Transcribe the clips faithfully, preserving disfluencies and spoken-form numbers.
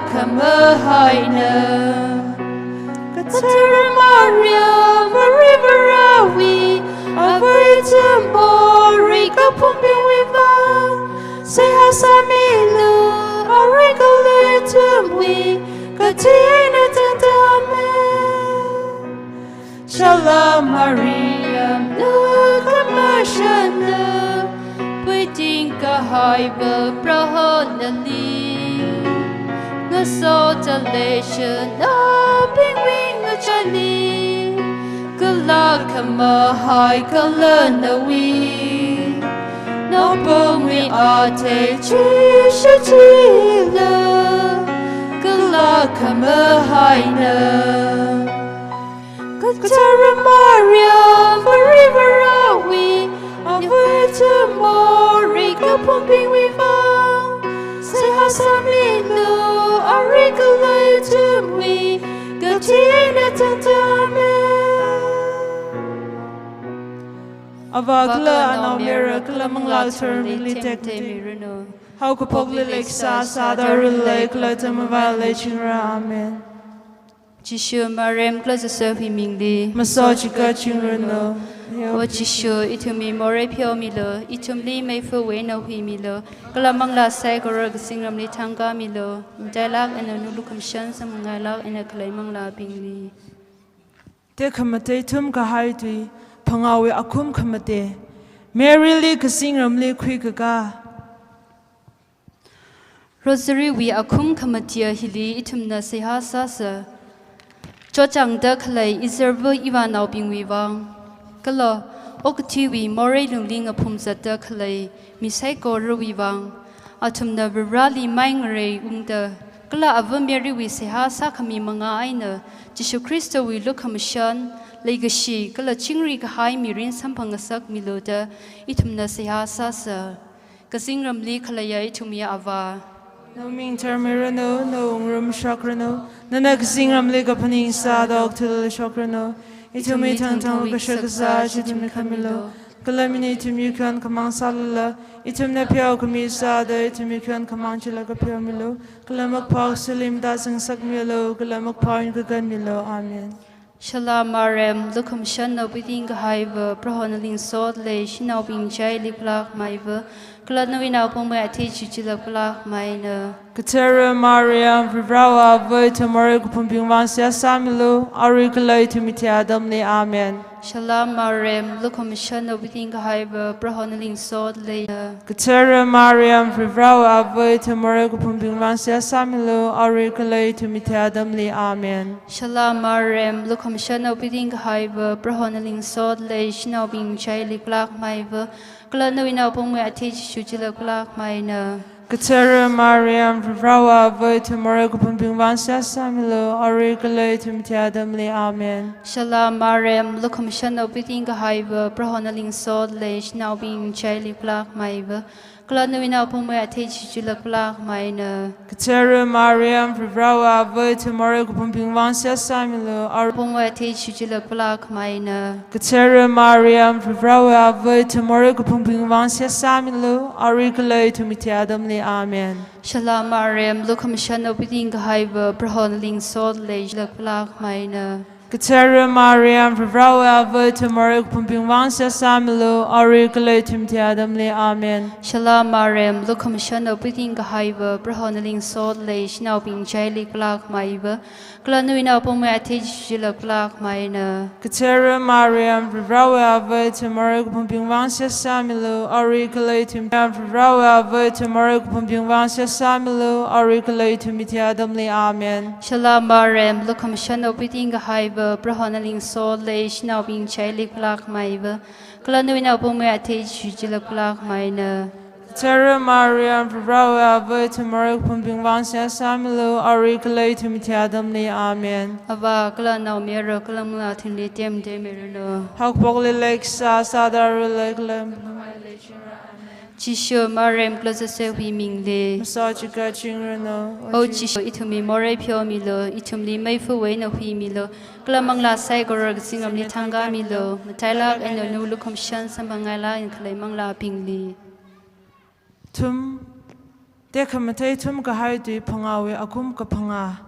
Khamahai na. Kathara Maria, Varivarāwui avā ithum morei kaphumbingwui vang seihā sāmilu, arui kala ithumwui kathi eina tangda. Amen. Shalom Maria, nana khamashunga, phuiting kahaiva Proho nali, ngasotda leishiya naobingwui ngachali, kala khamahai kala nawui naopongwui athei Jishu chila, kala khamahai na. Kathara Maria, Varivarāwui avā ithum morei kaphumbingwui vang seihā sāmilu, arui kala ithumwui kathi eina tangda. Amen. Avā kala Anaomayara kala Manglā Katharawui mingli tekmatei. Haokaphokli leikasā sāda aruila kala atam mavaili leichingra. Amen. Jishu, Mariam kala Josephwui mingli masot chigatchingranu. O Jishu, ithumwui morei pheomilu, ithumli meifa eina huimilu, kala manglā saikora kazingramli thangkhamilu, matailāk eina nawui lukhamashan samphanglaga eina khalei manglābingli. Tekhamatei thumkahai tui, phangāwui akhum khamatei, Maryli kazingramli khuikakā. Rosary wui akhum khamatea hili ithumna seihā sāsa. Chotchāngda khalei izarva ivānaobingwui vang, kala okathuiwui morei lungli ngaphumzatda khalei mi saikorawui vang, athumna Varivarāli mai ngareiungda, kala Ava Marywui seihā sākhami mangā eina Jishu Khristawui lukhamashan, leikashi kala chingri kahai mirin samphangngasakmilu da ithumna seihā sāsa. Kazingramli khaleiya ithumwui Avā, nawui ming tharmiranu, nawui wungram shokranu, nana kazingramli kaphaning sāda okathuili shokranu. Ithumwui thangthang kashakazā chi ithumli khamilu, kala mili ithumwui khon khamāng sālala, ithumna pheokhami sāda ithumwui khon khamāng chila kapheomilu, kala makaphā kasāli matazangsakmilu, kala makaphā eina kaganmilu. Amen. Shalom Mariam, lukhamashan naobing kahaiva, Proho nali ngasot lei, shanaobing chili phalākmeiva, kala nawui naopongwui athei Jishu chili phalākmeina. Kathara Mariam, Varivarāwui avā, ithum morei kaphumbingwui vang seihā sāmilu, arui kala ithum mitheiya atamli. Amen. Shalom Mariam, lukhamashan naobing kahaiva, Proho nali ngasot lei. Kathara Mariam, Varivarāwui avā, ithum morei kaphumbingwui vang seihā sāmilu, arui kala ithum mitheiya atamli. Amen. Shalom Mariam, lukhamashan naobing kahaiva, Proho nali ngasot lei, shanaobing chili phalākmeiva, kala nawui naopongwui athei Jishu chili phalākmeina. Kathara Mariam, Varivarāwui avā, ithum morei kaphumbingwui vang seihā sāmilu, arui kala ithum mitheiya atamli. Amen. Shalom Mariam, lukhamashan naobing kahaiva, Proho nali ngasot lei, shanaobing chili phalākmeiva, kala nawui naopongwui athei Jishu chili phalākmeina. Kathara Mariam, Varivarāwui avā, ithum morei kaphumbingwui vang seihā sāmilu, arui pongwui athei Jishu chili phalākmeina. Kathara Mariam, Varivarāwui avā, ithum morei kaphumbingwui vang seihā sāmilu, arui kala ithum mitheiya atamli. Amen. Shalom Mariam, lukhamashan naobing kahaiva, Proho nali ngasot lei, chili phalākmeina. Kathara Mariam, Varivarāwui avā, ithum morei kaphumbingwui vang seihā sāmilu, arui kala ithum mitheiya atamli. Amen. Shalom Mariam, lukhamashan naobing kahaiva, Proho nali ngasot lei, shanaobing chili phalākmeiva, kala nawui naopongwui athei Jishu chili phalākmeina. Kathara Mariam, Varivarāwui avā, ithum morei kaphumbingwui vang seihā sāmilu, arui kala ithum, Varivarāwui avā, ithum morei kaphumbingwui vang seihā sāmilu, arui kala ithum mitheiya atamli. Amen. Shalom Mariam, lukhamashan naobing kahaiva, Proho nali ngasot lei, shanaobing chili phalākmeiva, kala nawui naopongwui athei Jishu chili phalākmeina. Kathara Mariam, Varivarāwui avā, ithum morei kaphumbingwui vang seihā sāmilu, arui kala ithum mitheiya atamli. Amen. Avā kala Naomayara kala Manglā Katharawui mingli tekmatei miranu. Haokaphokli leikasā sāda aruila kala Jishu, Mariam kala Josephwui mingli masot chigatchingranu. O Jishu, ithumwui morei pheomilu, ithumli meifa eina huimilu, kala manglā saikora kazingramli thangkhamilu, matailāk eina nawui lukhamashan samphanglaga eina khalei manglābingli. Thum, Tekhamatei thumkahai tui phangāwui akhum kaphangā.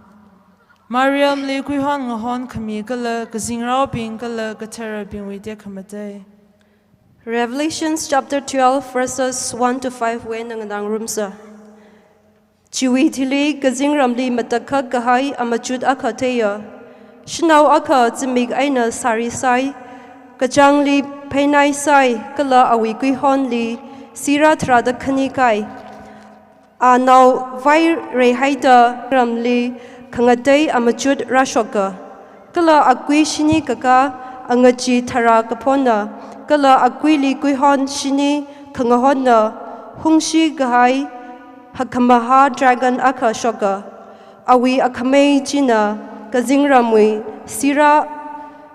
Mariamli kuihon ngahon khami kala kazingraobing kala katharabingwui tekhamatei. Revelations chapter twelve, verses one to five wui eina nganāngarumsa. Chiwui thili kazingramli matakhak kahai amachut akha theiya. Shanao akha zimik eina sāri sai, kachāngli pheinai sai, kala awui kuihonli sira tharāda khani kai. A nao vai reihaida ramli khangatei amachut rāshoka. Kala akui shini kakā angachee tharā kaphonna, kala akuili kuihon shini khangahonna, hungshi kahai hakkhamahā dragon akha shoka. Awui akhamei china kazingramwui sira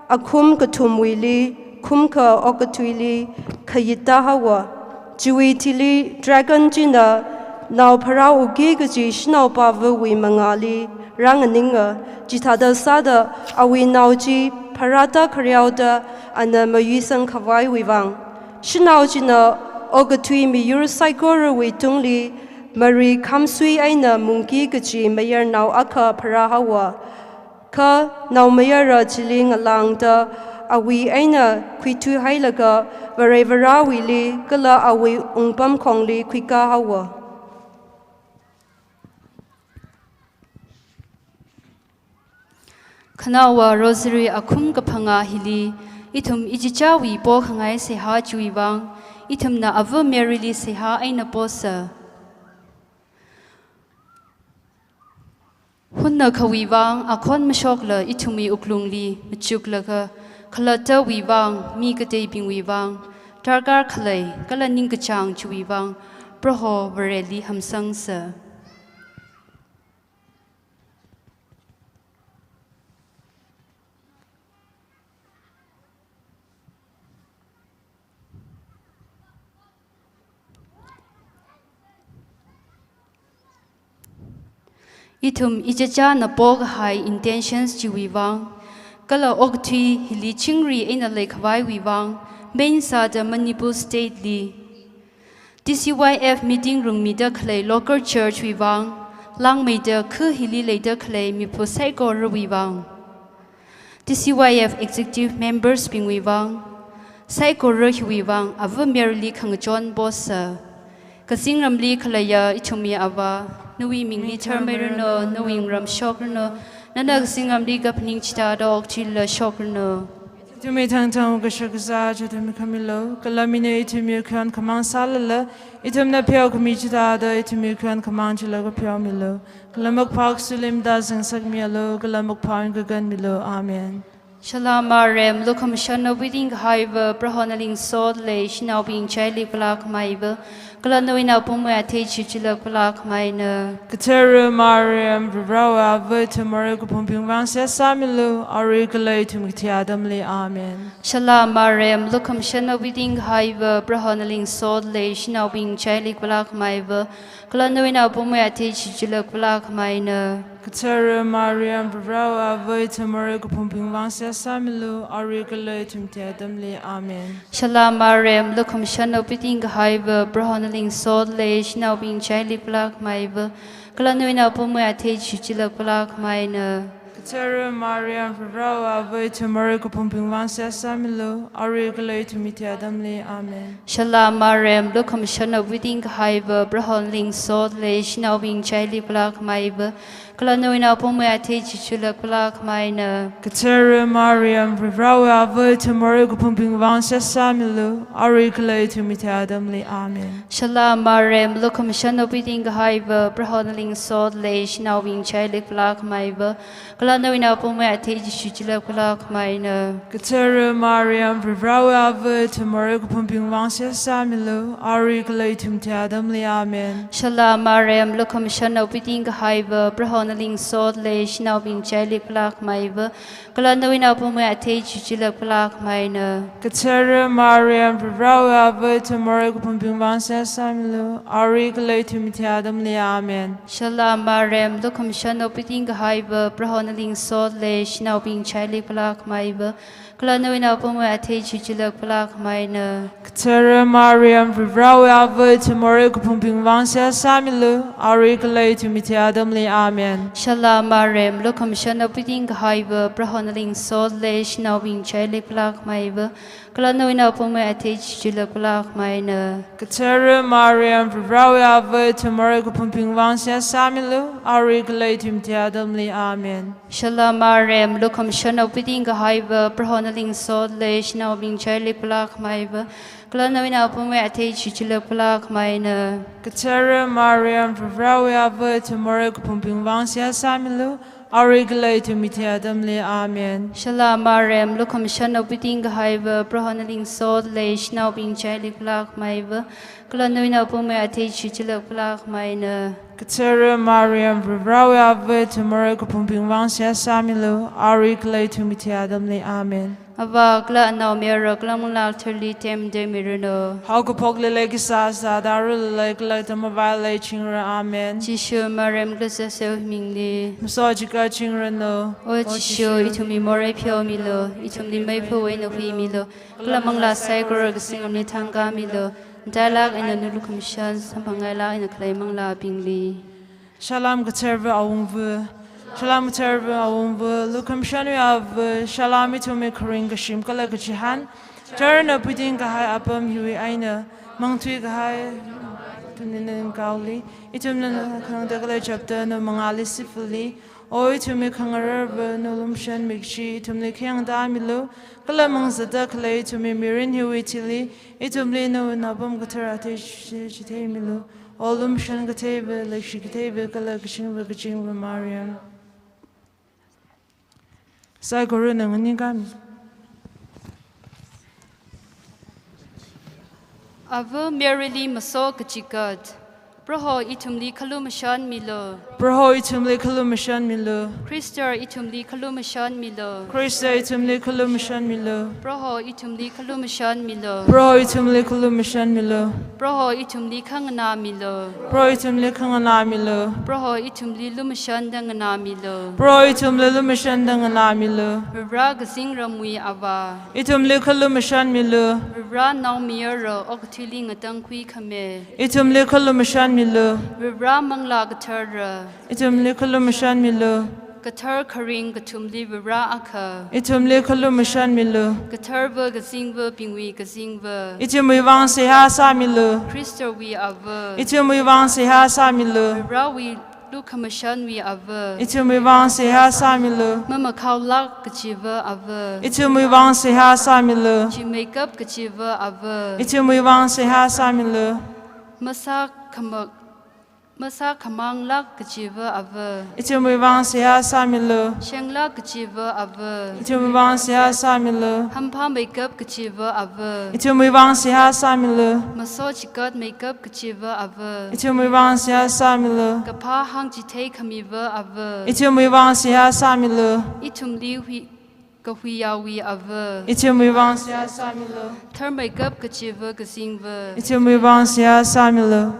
akhum kathumwuili khumkha okathuili khayitda haowa. Chiwui thili dragon china nao pharāuki kaji shanaopāvawui mangāli rānganinga, chithāda sāda awui nao chi pharāda khareoda ana mayuisang khavaiwui vang. Shanao china okathui miyur saikorawui tungli mari khamsui eina mungki kaji mayarnao akha pharā haowa. Kha naomayara chili ngalāngda awui eina khuithuihailaga Varivara wuili kala awui wungpamkhongli khuikā haowa. Khanaowa Rosary akhum kaphangā hili ithum ichichāwui pokhangai seihā chiwui vang ithumna Ava Maryli seihā eina posa. Hunnakhawui vang akhon mashokla ithumwui wuklungli machuklaga, khalattawui vang, mi kateibingwui vang, darkar khalei kala ningkachāng chiwui vang Proho Vareli hamsangsa. Ithum ichichāna pokahai intentions chiwui vang, kala okathui hili chingri eina leikhavaiwui vang, main sāda Manipur State li T C Y F meeting rungmida khalei local church wui vang, langmeida khu hili leida khalei miphu saikorawui vang, T C Y F executive members bingwui vang, saikora hiwui vang Ava Maryli khangachon posa. Kazingramli khaleiya ithumwui Ava, nawui mingli tharmairanu, nawui wungram shokranu, nana kazingramli kaphaning chithāda okathuilila shokranu. Ithumwui thangthang kashak kazā chi ithumli khamilu, kala mina ithumwui khuion khamāng sālala, ithumna pheokhami chithāda ithumwui khuion khamāng chila kapheomilu. Kala makphā kasulim da zangsakmialu, kala makphā eina kaganmilu. Amen. Shalom Mariam, lukhamashan nawui tingkahaiva, Proho nali ngasotli, shanaobing chili khalakhameiva, kala nawui naopamwui athei chi chila khalakhameina. Kathara Mariam, Varewui Ava, ithum morei kaphungbing vang seihā sāmilu, arui kala ithum kathi atamli. Amen. Shalom Mariam, lukhamashan nawui tingkahaiva, Proho nali ngasotli, shanaobing chili khalakhameiva, kala nawui naopamwui athei chi chila khalakhameina. Kathara Mariam, Varewui Ava, ithum morei kaphungbing vang seihā sāmilu, arui kala ithum kathi atamli. Amen. Shalom Mariam, lukhamashan nawui tingkahaiva, Proho nali ngasotli, shanaobing chili khalakhameiva, kala nawui naopamwui athei chi chila khalakhameina. Kathara Mariam, Varewui Ava, ithum morei kaphungbing vang seihā sāmilu, arui kala ithum kathi atamli. Amen. Shalom Mariam, lukhamashan nawui tingkahaiva, Proho nali ngasotli, shanaobing chili khalakhameiva, kala nawui naopamwui athei chi chila khalakhameina. Kathara Mariam, Varewui Ava, ithum morei kaphungbing vang seihā sāmilu, arui kala ithum kathi atamli. Amen. Shalom Mariam, lukhamashan nawui tingkahaiva, Proho nali ngasotli, shanaobing chili khalakhameiva, kala nawui naopamwui athei chi chila khalakhameina. Kathara Mariam, Varewui Ava, ithum morei kaphungbing vang seihā sāmilu, arui kala ithum kathi atamli. Amen. Shalom Mariam, lukhamashan nawui tingkahaiva, Proho nali ngasoda lei, shanaobing chili phalākhameiva, kala nawui naopamwui athei chi chili phalākhameina. Kathara Mariam, Varivarāwui Āva, ithum morei kaphangbingvang seihā sāmilu, arui kala ithumwui mithi atamli. Amen. Shala Mariam, lukhamashan okathuibing kahaiva, Proho nali ngasoda lei, shanaobing chili phalākhameiva, kala nawui naopamwui athei chi chili phalākhameina. Kathara Mariam, Varivarāwui Āva, ithum morei kaphangbingvang seihā sāmilu, arui kala ithumwui mithi atamli. Amen. Shala Mariam, lukhamashan okathuibing kahaiva, Proho nali ngasoda lei, shanaobing chili phalākhameiva, kala nawui naopamwui athei chi chili phalākhameina. Kathara Mariam, Varivarāwui Āva, ithum morei kaphangbingvang seihā sāmilu, arui kala ithumwui mithi atamli. Amen. Shala Mariam, lukhamashan okathuibing kahaiva, Proho nali ngasoda lei, shanaobing chili phalākhameiva, kala nawui naopamwui athei chi chili phalākhameina. Kathara Mariam, Varivarāwui Āva, ithum morei kaphangbingvang seihā sāmilu, arui kala ithumwui mithi atamli. Amen. Shala Mariam, lukhamashan okathuibing kahaiva, Proho nali ngasoda lei, shanaobing chili phalākhameiva, kala nawui naopamwui athei chi chili phalākhameina. Kathara Mariam, Varivarāwui Āva, ithum morei kaphangbingvang seihā sāmilu, arui kala ithumwui mithi atamli. Amen. Avā kala Anaomayara kala Manglā Katharali temde miranu. Haokaphokli leikasā sāda aruilila leikalatang mavāli leichingra. Amen. Jishu Mariam kala Josephwui mingli masochikatchingranu. O Jishu, ithumwui morei pheomilu, ithumli meiphāwui eina huimilu, kala manglā saikora kazingram ningthang kamilu, matailāk eina nawui lukhamashan samphangngailāk eina khalei manglābingli. Salām katharva Awungva, Salām katharva Awungva, lukhamashanwui Āva, salām ithumwui kharing kashim kala kachihān, tharan okathuibing kahai apam hiwui eina, mangthui kahai ithumli ningkaoli, ithumna khangatei kala chapter nawui mangāli sifali, O ithumwui khangararva, nawui lumashanmi kachi ithumli khayang tāmilu, kala mangzatda khalei ithumwui mirin hiwui thili, ithumli nawui naopam kathara athei chi- chitheimilu. O lumashan katheiva, leikashi katheiva, kala kazingva kazingva Mariam. Saikorana nganingkami. Ava Maryli maso kachikat. Proho ithumli khalumashanmilu. Proho ithumli khalumashanmilu. Khrista ithumli khalumashanmilu. Khrista ithumli khalumashanmilu. Proho ithumli khalumashanmilu. Proho ithumli khalumashanmilu. Proho ithumli khanganāmilu. Proho ithumli khanganāmilu. Proho ithumli lumashanda nganāmilu. Proho ithumli lumashanda nganāmilu. Varivarā kazingramwui Avā, ithumli khalumashanmilu. Varivarā Naomayara okathuili ngatangkhui khami, ithumli khalumashanmilu. Varivarā Manglā Kathara, ithumli khalumashanmilu. Kathar kharing kathumli Varivarā akha, ithumli khalumashanmilu. Katharva kazingvabingwui kazingva, ithumwui vang seihā sāmilu. Khristawui Ava, ithumwui vang seihā sāmilu. Varivarāwui lukhamashanwui Ava, ithumwui vang seihā sāmilu. Mamakhaolāk kachiva Ava, ithumwui vang seihā sāmilu. Chimeikap kachiva Ava, ithumwui vang seihā sāmilu. Masā khama- masā khamanglāk kachiva Ava, ithumwui vang seihā sāmilu. Shenglāk kachiva Ava, ithumwui vang seihā sāmilu. Hamphameikap kachiva Ava, ithumwui vang seihā sāmilu. Masochikatmeikap kachiva Ava, ithumwui vang seihā sāmilu. Kaphā hāngchithei khamiva Ava, ithumwui vang seihā sāmilu. Ithumli hui- kahuiyawui Ava, ithumwui vang seihā sāmilu. Tharmeikap kachiva kazingva, ithumwui vang seihā sāmilu.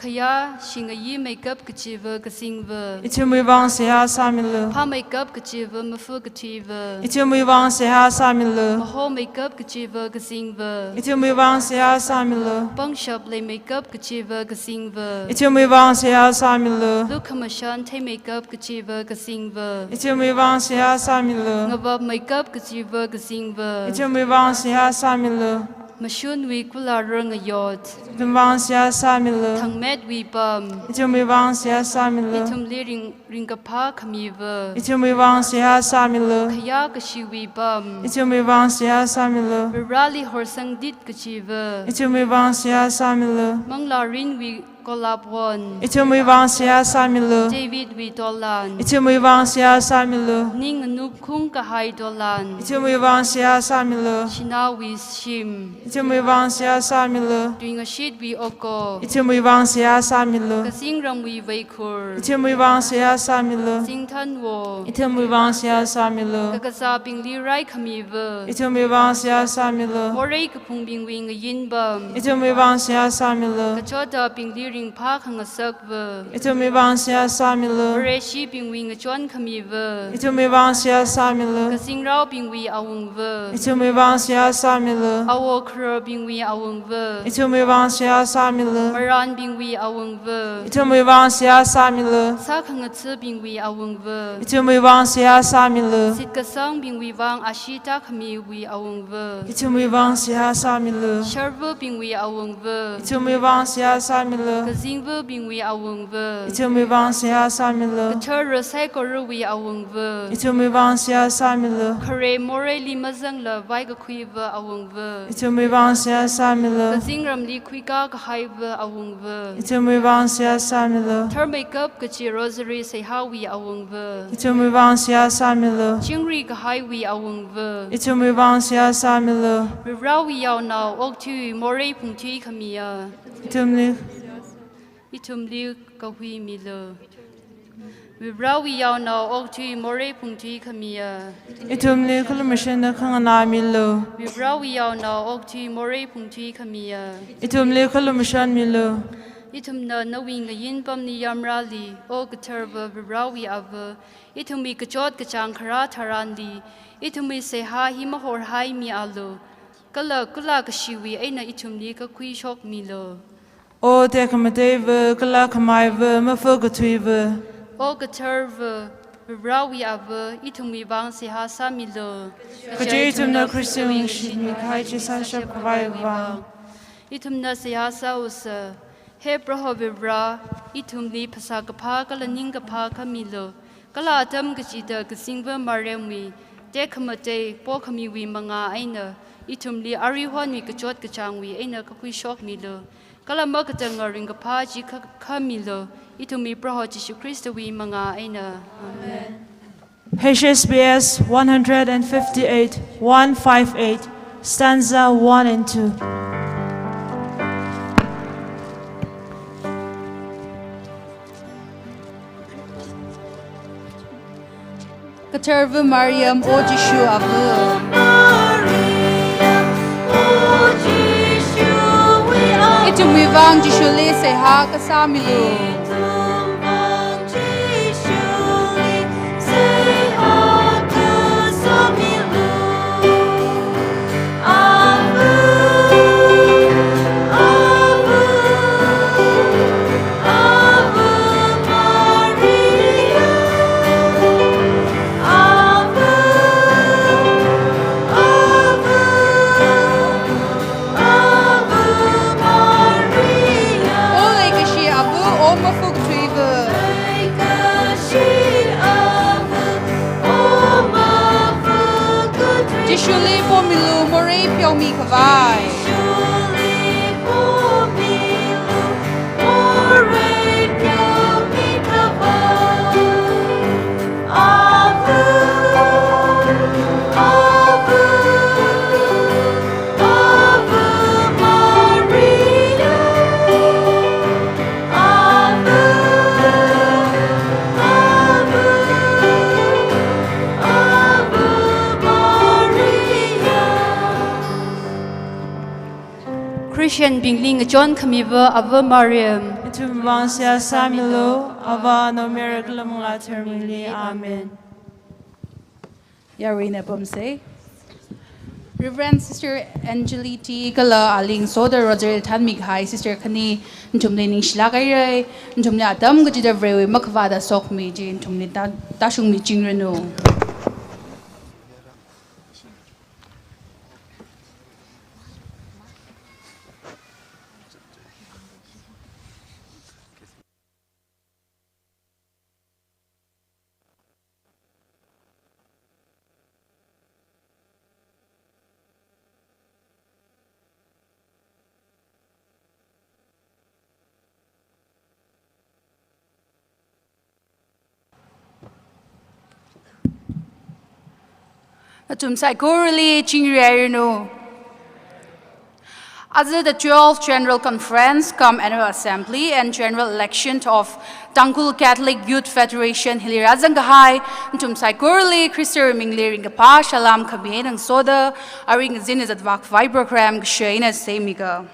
Khayā shingayimeikap kachiva kazingva, ithumwui vang seihā sāmilu. Phāmeikap kachiva mafu kathuiva, ithumwui vang seihā sāmilu. Mahomeikap kachiva kazingva, ithumwui vang seihā sāmilu. Pangshap leimeikap kachiva kazingva, ithumwui vang seihā sāmilu. Lukhamashan theimeikap kachiva kazingva, ithumwui vang seihā sāmilu. Ngavapmeikap kachiva kazingva, ithumwui vang seihā sāmilu. Mashunwui kulara ngayot, ithumwui vang seihā sāmilu. Thangmetwui pam, ithumwui vang seihā sāmilu. Ithumli ring- ringkaphā khamiva, ithumwui vang seihā sāmilu. Khayā kashiwui pam, ithumwui vang seihā sāmilu. Varivarāli horsangtit kachiva, ithumwui vang seihā sāmilu. Manglārinwui Kolap won. Ithumwui vang seihā sāmilu. Davidwui dolan. Ithumwui vang seihā sāmilu. Ning nganupkhung kahai dolan. Ithumwui vang seihā sāmilu. Shinawui shim. Ithumwui vang seihā sāmilu. Tuingashitwui oko. Ithumwui vang seihā sāmilu. Kazingramwui veikhur. Ithumwui vang seihā sāmilu. Zingthanwo. Ithumwui vang seihā sāmilu. Kakazābingli raikhamiva. Ithumwui vang seihā sāmilu. Morei kaphungbingwui ngayinpam. Ithumwui vang seihā sāmilu. Kachotabingli ringphā khangasakva. Ithumwui vang seihā sāmilu. Vareshibingwui ngachonkhamiva. Ithumwui vang seihā sāmilu. Kazingraobingwui awungva. Ithumwui vang seihā sāmilu. Awo khararbingwui awungva. Ithumwui vang seihā sāmilu. Marānbingwui awungva. Ithumwui vang seihā sāmilu. Sākhangathabingwui awungva. Ithumwui vang seihā sāmilu. Shitkasangbingwui vang ashee tākhamiwui awungva. Ithumwui vang seihā sāmilu. Sharvabingwui awungva. Ithumwui vang seihā sāmilu. Kazingvabingwui awungva. Ithumwui vang seihā sāmilu. Kathara saikorawui awungva. Ithumwui vang seihā sāmilu. Khare moreili mazangla vaikakhuiva awungva. Ithumwui vang seihā sāmilu. Kazingramli khuikā kahaiva awungva. Ithumwui vang seihā sāmilu. Tharmeikap kachi rosary seihāwui awungva. Ithumwui vang seihā sāmilu. Chingri kahaiwui awungva. Ithumwui vang seihā sāmilu. Varivarāwui yaonao okthuiwui morei phungthuikhamiya. Ithumli, ithumli kahuimilu. Varivarāwui yaonao okthuiwui morei phungthuikhamiya. Ithumli khalumashanna khanganāmilu. Varivarāwui yaonao okthuiwui morei phungthuikhamiya. Ithumli khalumashanmilu. Ithumna nawui ngayinpamli yamrāli, O kathara Varivarāwui Ava, ithumwui kachot kachāng kharā tharanli, ithumwui seihā hi mahorhaimialu, kala kala kashiwui eina ithumli kakhuishokmilu. O tekhamateiva, kala khamaiva, mafukathuiva. O kathara Varivarāwui Ava, ithumwui vang seihā sāmilu. Kaje ithumna Khristawui ngashitmi kahai chi sāshap khavai vang. Ithumna seihā sāusa. He Proho Varivarā, ithumli phasā kaphā kala ningkaphā khamilu. Kala atam kachida kazingva Mariamwui tekhamatei pokhamiwui mangā eina, ithumli aruihonwui kachot kachāngwui eina kakhuishokmilu. Kala makatanga ringkaphā chi kha-, khamilu, ithumwui Proho Jishu Khristawui mangā eina. Amen. H S B S one hundred and fifty-eight, one five eight, stanza one and two. Kathara Mariam, O Jishu Ava. Ithumwui vang Jishuli seihā kasāmilu. O leikashi Ava, O mafukathuiva. Jishuli pomilu, morei pheomi khavai. Christian bingli ngachonkhamiva Ava Mariam. Ithumwui vang seihā sāmilu, Avā, Naomayara kala Manglā Katharawui mingli. Amen. Yaruina pamsei. Reverend Sister Angeli T kala aling soda Rosary thanmi kahai Sister khani nathumli ningshilāk haira, nathumli atam kachida Varewui makhavāda sokmi chi nathumli ta-, tāshungmichingranu. Athum saikorali chingri hairanu. Aja the twelfth General Conference cum Annual Assembly and General Election of Tangkhul Catholic Youth Federation hili rāzang kahai nathum saikorali Khristawui mingli ringkaphā salam khami eina ngasoda, aring zin zatvak vai program kashaina semika.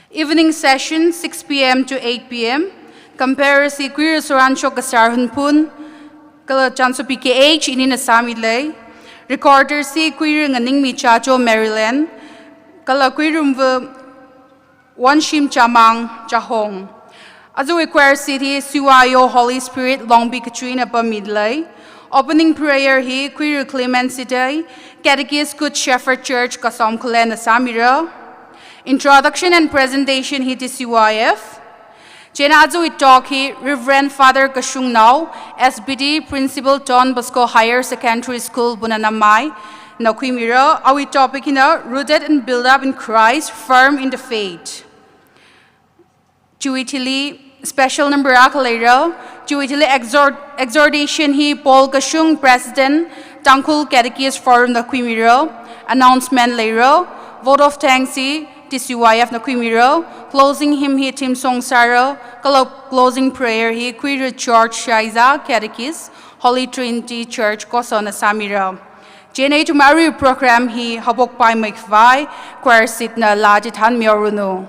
Evening session, six p m to eight p m. Comperer hi Kuiru Soranshok Kasar Hunphun, kala Chansopi K H inina sāmilei. Recorder hi Kuiru Nganingmi Chacho Maryland, kala Kuirumva Wanshim Chamang Chahong. Ajawui choir seat hi C Y O Holy Spirit Longbi Kachuina pamilei. Opening prayer hi Kuiru Clement Sidai, Catechist Good Shepherd Church Kasom Khullen na sāmira. Introduction and presentation hi T C Y F. Chieina ajawui talk hi Reverend Father Kashungnao, S B D, Principal Don Bosco Higher Secondary School, Bunanamai, na khuimira. Awui topic hina Rooted and Built Up in Christ, Firm in the Faith. Chiwui thili special number akha leira. Chiwui thili exhort-, exhortation hi Paul Kashung, President, Tangkhul Catechist Forum na khuimira. Announcement leira. Vote of thanks hi T C Y F na khuimira. Closing hymn hi theme song sāra. Kala closing prayer hi Kuiru George Shaiza, Catechist, Holy Trinity Church Koso na sāmira. Chieina ithum aruiwui program hi haophokpaimei khavai choir seat na laa chithanmiranu.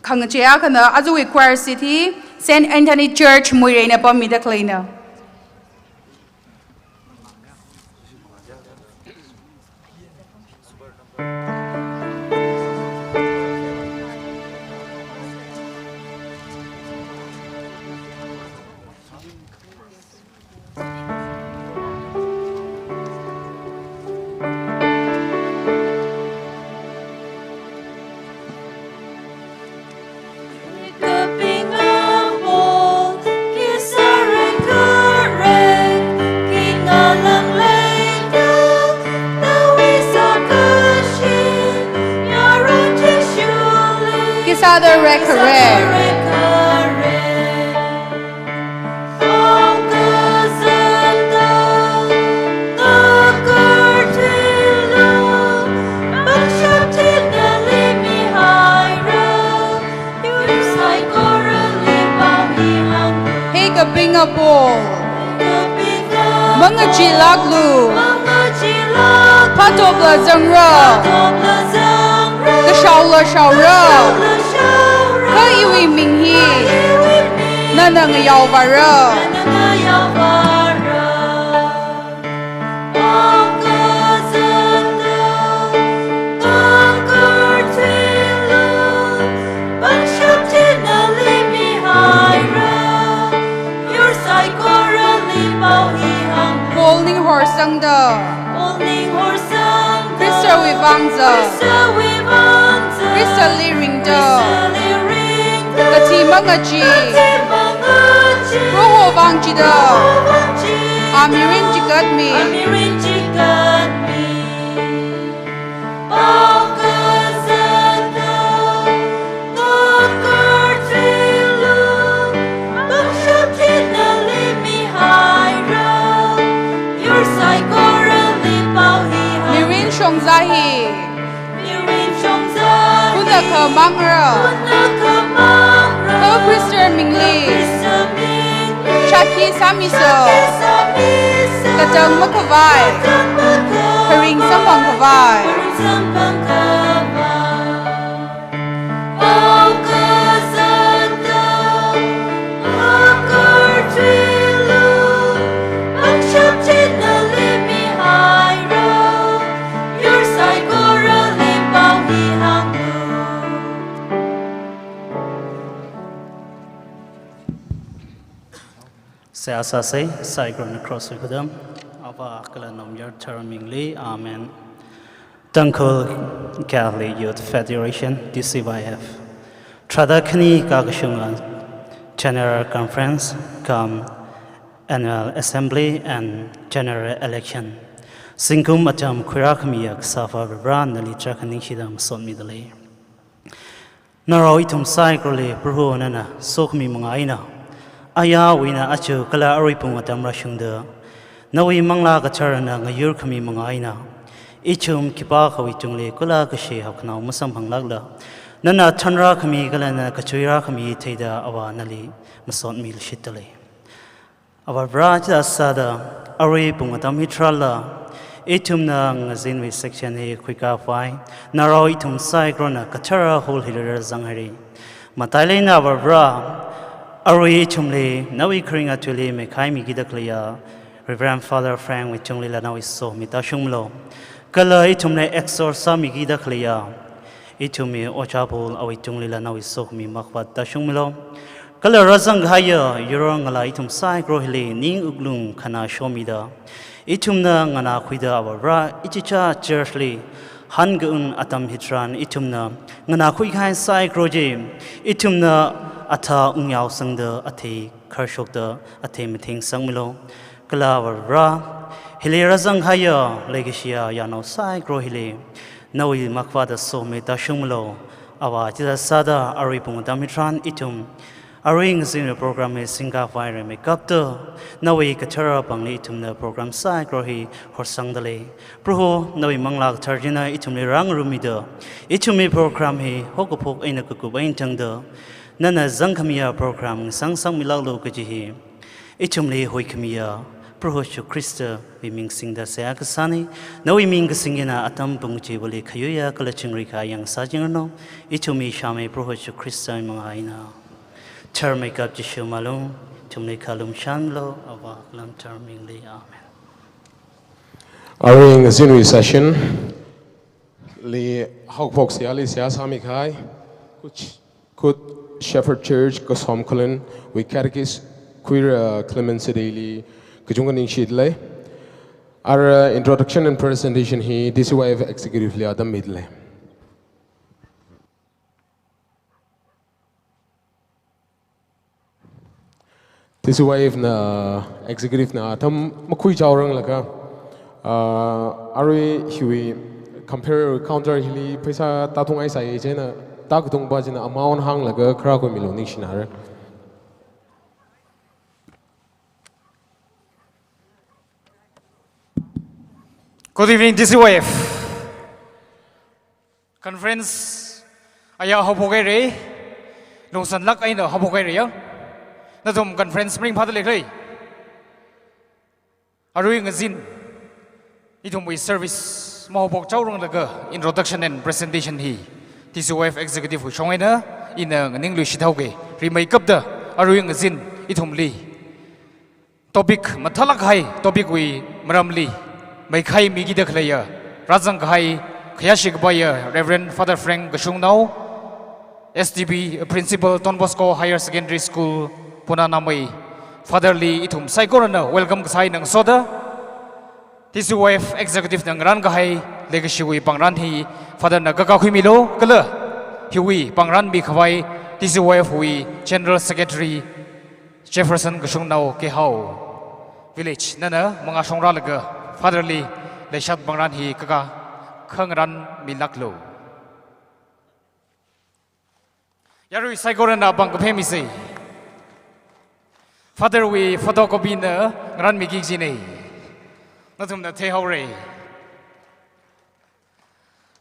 Khangachei akhana ajawui choir seat hi Saint Anthony Church Muirei na pamida khaleina. Khisāda rekharek. He kapinga Paul, mangachee laklu, phatopla zangra, kashaola shaora, kha iwui ming hi nana ngayaovāra. Paul ning horsangda, Khristawui vang za, Khristali ringda, kathi mangachee, Proho vang chida, a mirin chikatmi. Mirin shongza hi, hunakha mangra, kha Khrista mingli shākhi sāmisa, katang makhavai, kharing samphang khavai. Seihā sāsa, saikorana cross wui khudam, Avā kala Naomayara tharan mingli, Amen. Tangkhul Catholic Youth Federation, T C Y F. Tharāda khani kakashunga General Conference, cum Annual Assembly and General Election. Zingkum atam khuirākhamiya Kasā Akhava Vare, nali tarākha ningshida masotmidalei. Narao ithum saikorali Proho nana sokhami manga eina, ayarwui eina aja kala arui pung atam rāshungda, nawui Manglā Katharana ngayurkhami manga eina, ithum khipākhawui tungli kala kashi hapkhanao masamphanglākla, nana thanrākhami kala nana kachuirākhami theida Avā nali masotmiluishitdalei. Avā Vare, chithāda sāda, arui pung atam hitharanla, ithumna ngazinwui section hi khuikāpai, narao ithum saikorana kathara hall hili rāzanghaira. Matailāk eina Avā Vare, arui ithumli nawui kharing atuili meikhaimikida khaleiya Reverend Father Frank wui tunglila nawui sokhami tāshungmilu. Kala ithumli exhort sāmikida khaleiya ithumwui Ojā Paul awui tunglila nawui sokhami makhavāt tāshungmilu. Kala rāzangkahaiya yaron ngalā ithum saikora hili ning wuklung khana shomida, ithumna nganākhuida Avā Vare, ichicha church li hankaung atam hitharan ithumna nganākhui kahai saikora chi, ithumna athā ungyaosangda athei kharshokda athei mathengsangmilu. Kala Avā Vare, hili rāzangkahaiya leikashiya yarnao saikora hili nawui makhavāta sokhami tāshungmilu. Avā, chithāda sāda arui pung atam hitharan ithum arui ngazinwui program hi singkhavai rimeikapta, nawui kathara pāngli ithumna program saikora hi horsangdalei. Proho, nawui Manglā Kathara china ithumli rāngarumida, ithumwui program hi haokaphok eina kakup eina tangda, nana zangkhamiya program ngasangsangmilāklu kaji hi ithumli huikhamiya Proho Jishu Khristawui ming singda seihā kasāna. Nawui ming kasing eina atam pung chivali khayuiya kala chingri kayāng sāchingranu. Ithumwui Shāmei Proho Jishu Khristawui manga eina. Tharmeikap Jishu malung, ithumli khalum shānlu, Avā kala Nathumwui mingli. Amen. Arui ngazinwui session li haokaphok seihāli seihā sāmikahai Good Shepherd Church Kasom Khullenwui Catechist Khuira Clement Sadei li kachungkha ningshidalei. Ara introduction and presentation hi T C Y F Executive li atam midalei. T C Y F na, executive na atam makhuichaoranglaga, ah, arui hiwui compare counter hili pheisā tāthung eisai chieina, tākathungpa china amount hānglaga kharā khuimilu, ningshinara. Good evening, T C Y F. Conference aya haophok haira, lungsanlāk eina haophok haira ya. Nathum conference maringphāda leikhala. Arui ngazin ithumwui service mahaophokchaoranglaga introduction and presentation hi T C Y F executive wui shong eina ina nganingluishit haoga. Rimeikapta arui ngazin ithumli topic mathālāk kahai topic wui maramli meikhaimikida khaleiya, rāzangkahai khayāshi kapaiya Reverend Father Frank Kashungnao, S D B Principal, Don Bosco Higher Secondary School, Pune Namei, Father li ithum saikorana welcome kasā eina ngasoda, T C Y F executive na ngarānkahai leikashiwui pāngran hi Father na kakā khuimilu, kala hiwui pāngran mikhavai T C Y F wui General Secretary Jefferson Kashungnao Kehao Village, nana mangā shongrālaga Father li leishat pāngran hi kakā khangarān milāklu. Yarui saikorana pāng kaphā misa. Father wui photocopy na ngarānmiki kajina. Nathumna theihaora.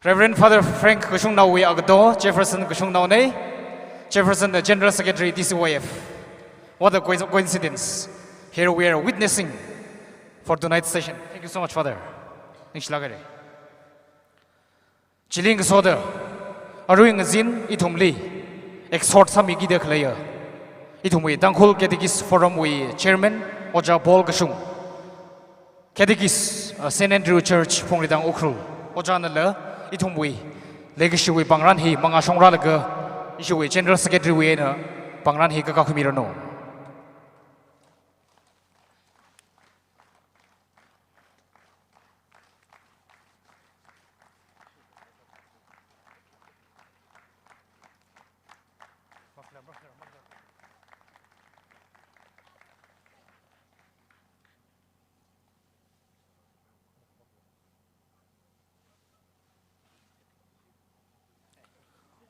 Reverend Father Frank Kashungnaowui agato, Jefferson Kashungnaona. Jefferson, the General Secretary, T C Y F. What a co-, coincidence. Here we are witnessing for tonight's session. Thank you so much, Father. Ningshilāk haira. Chili ngasoda, arui ngazin ithumli exhort sāmikida khaleiya ithumwui Tangkhul Catechist Forum wui Chairman, Ojā Paul Kashung. Catechist, uh, Saint Andrew Church, Phungreitang, Ukhrul. Ojānala ithumwui leikashiwui pāngran hi mangā shongrālaga, ishiwui General Secretary wui eina pāngran hi kakā khuimiranu.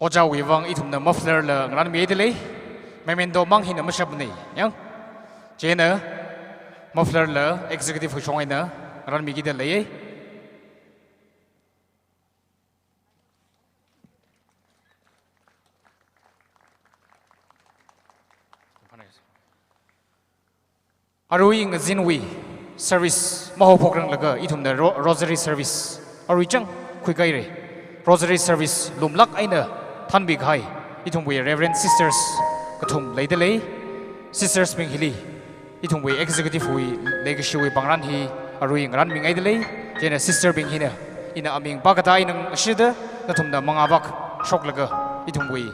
Ojāwui vang ithumna muffler la ngarānmi dalei. Memento mang hina mashapmanei, yang. Chieina muffler la executive wui shong eina ngarānmi kida leiye. Arui ngazinwui service mahaophokranglaga ithumna ro-, rosary service arui chang khuikahaire. Rosary service lumlāk eina thanmi kahai ithumwui Reverend Sisters kathum leidalei. Sisters bing hili ithumwui executive wui leikashiwui pangran hi arui ngarānmingai dalei. Chieina sister bing hina ina aming pākatā eina ngashida nathumna mangāvak shoklaga ithumwui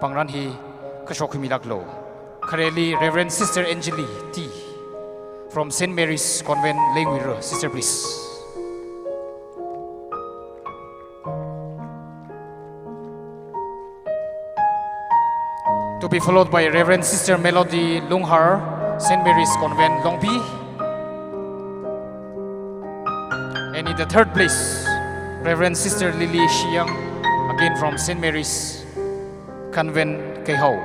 pangran hi kashok khuimilāklu. Khareli Reverend Sister Angeli T from Saint Mary's Convent, Lenguira. Sister, please. To be followed by Reverend Sister Melody Lunghar, Saint Mary's Convent, Longpi. And in the third place, Reverend Sister Lily Shiyang, again from Saint Mary's Convent, Keihao.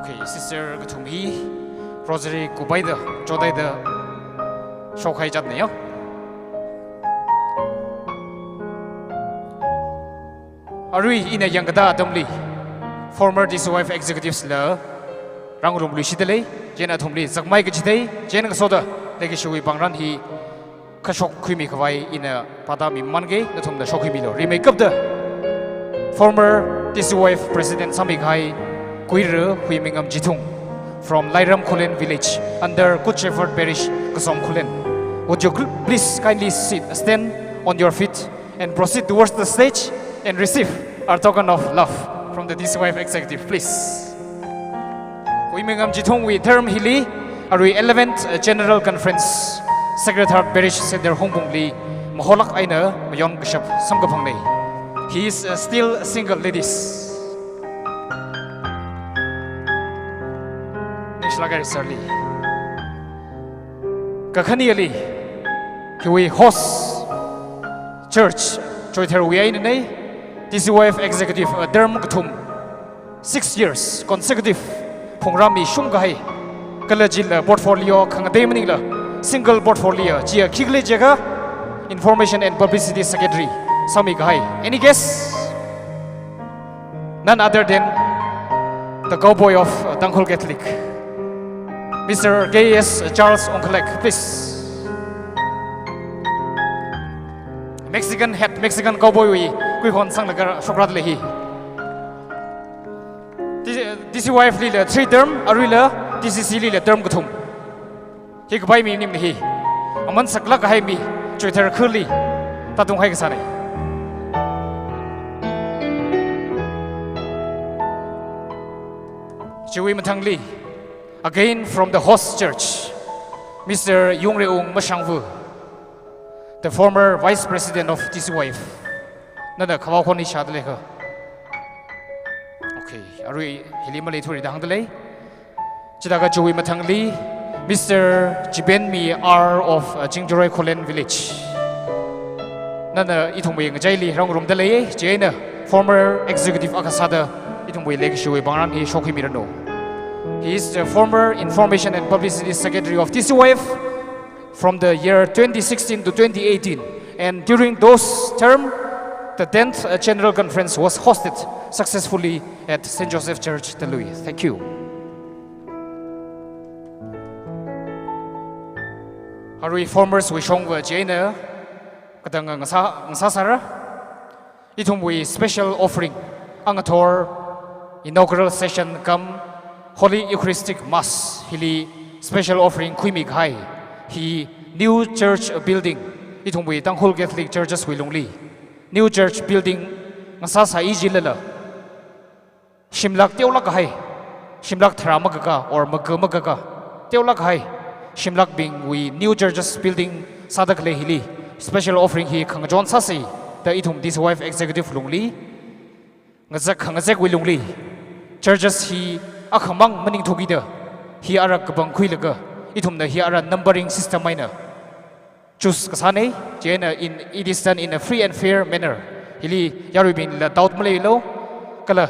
Okay, sister kathum hi rosary kupaida, chotaida shokhai chatnei yo. Arui ina yangkatā atamli former T C Y F executives la rāngarumluishidalei. Chieina athumli zakmai kachithei, chieina ngasoda leikashiwui pangran hi kashok khuimi khavai ina pātāmimange, nathumna shok khuimilu. Rimeikapta former T C Y F president sāmi kahai Kuira Huimingam Jithung from Lairam Khullen village under Good Shepherd Parish, Kasom Khullen. Would you cl-, please kindly sit, stand on your feet and proceed towards the stage and receive our token of love from the T C Y F executive, please. Huimingam Jithungwui term hili arui eleventh General Conference, Sacred Heart Parish Center Hungpungli maholāk eina mayon kashap samkaphangnei. He is, uh, still single, ladies. Next, Lagari Sarli. Kakhaneli, hiwui host church Choitherwui einanei, T C Y F executive, uh, term kathum, six years consecutive phungrāmi shungkahai, kala chila portfolio khangatei maningla single portfolio, chiya khikhala jiakha Information and Publicity Secretary sāmi kahai. Any guess? None other than the cowboy of, uh, Tangkhul Catholic, Mister K S Charles Ongkhalek, please. Mexican hat, Mexican cowboy wui kuihon sanglaga shokralei hi. T-, T C Y F lila three term, aruila T C C lila term kathum. Hi kapai mi maningmana hi. Aman saklāk kahai mi, Choither khali tātunghai kasānei. Chiwui mathangli, again from the host church, Mister Yungreung Mashangvu, the former vice president of T C Y F. Nana khavao khon ishāda leikha. Okay, arui hili maleithura da hāngda lei. Chithākha chiwui mathangli, Mister Chibenmi R of, uh, Chingjaroi Khullen village. Nana ithumwui ngachaili rāngarumda lei, chieina former executive akha sāda ithumwui leikashiwui pangran hi shok khuimiranu. He is the former Information and Publicity Secretary of T C Y F from the year twenty sixteen to twenty eighteen, and during those term, the tenth, uh, General Conference was hosted successfully at Saint Joseph Church, Talui. Thank you. Arui formers wui shongva chieina katang ngasā, ngasāsāra. Ithumwui special offering, angathor inaugural session cum Holy Eucharistic Mass hili special offering khuimi kahai hi new church building, ithumwui Tangkhul Catholic Churches wui lungli new church building ngasāsāi jilala, shimlak teolāk kahai, shimlak tharā makaka or maka makaka, teolāk kahai shimlakbingwui new churches building sāda khalei hili special offering hi khangachon sāsa da ithum T C Y F executive lungli, ngazek khangazekwui lungli, churches hi akhamang maningthukida, hi ara kapangkhuilaga, ithumna hi ara numbering system eina choose kasānei, chieina in, it is done in a free and fair manner. Hili yaruibingla doubt maleilu, kala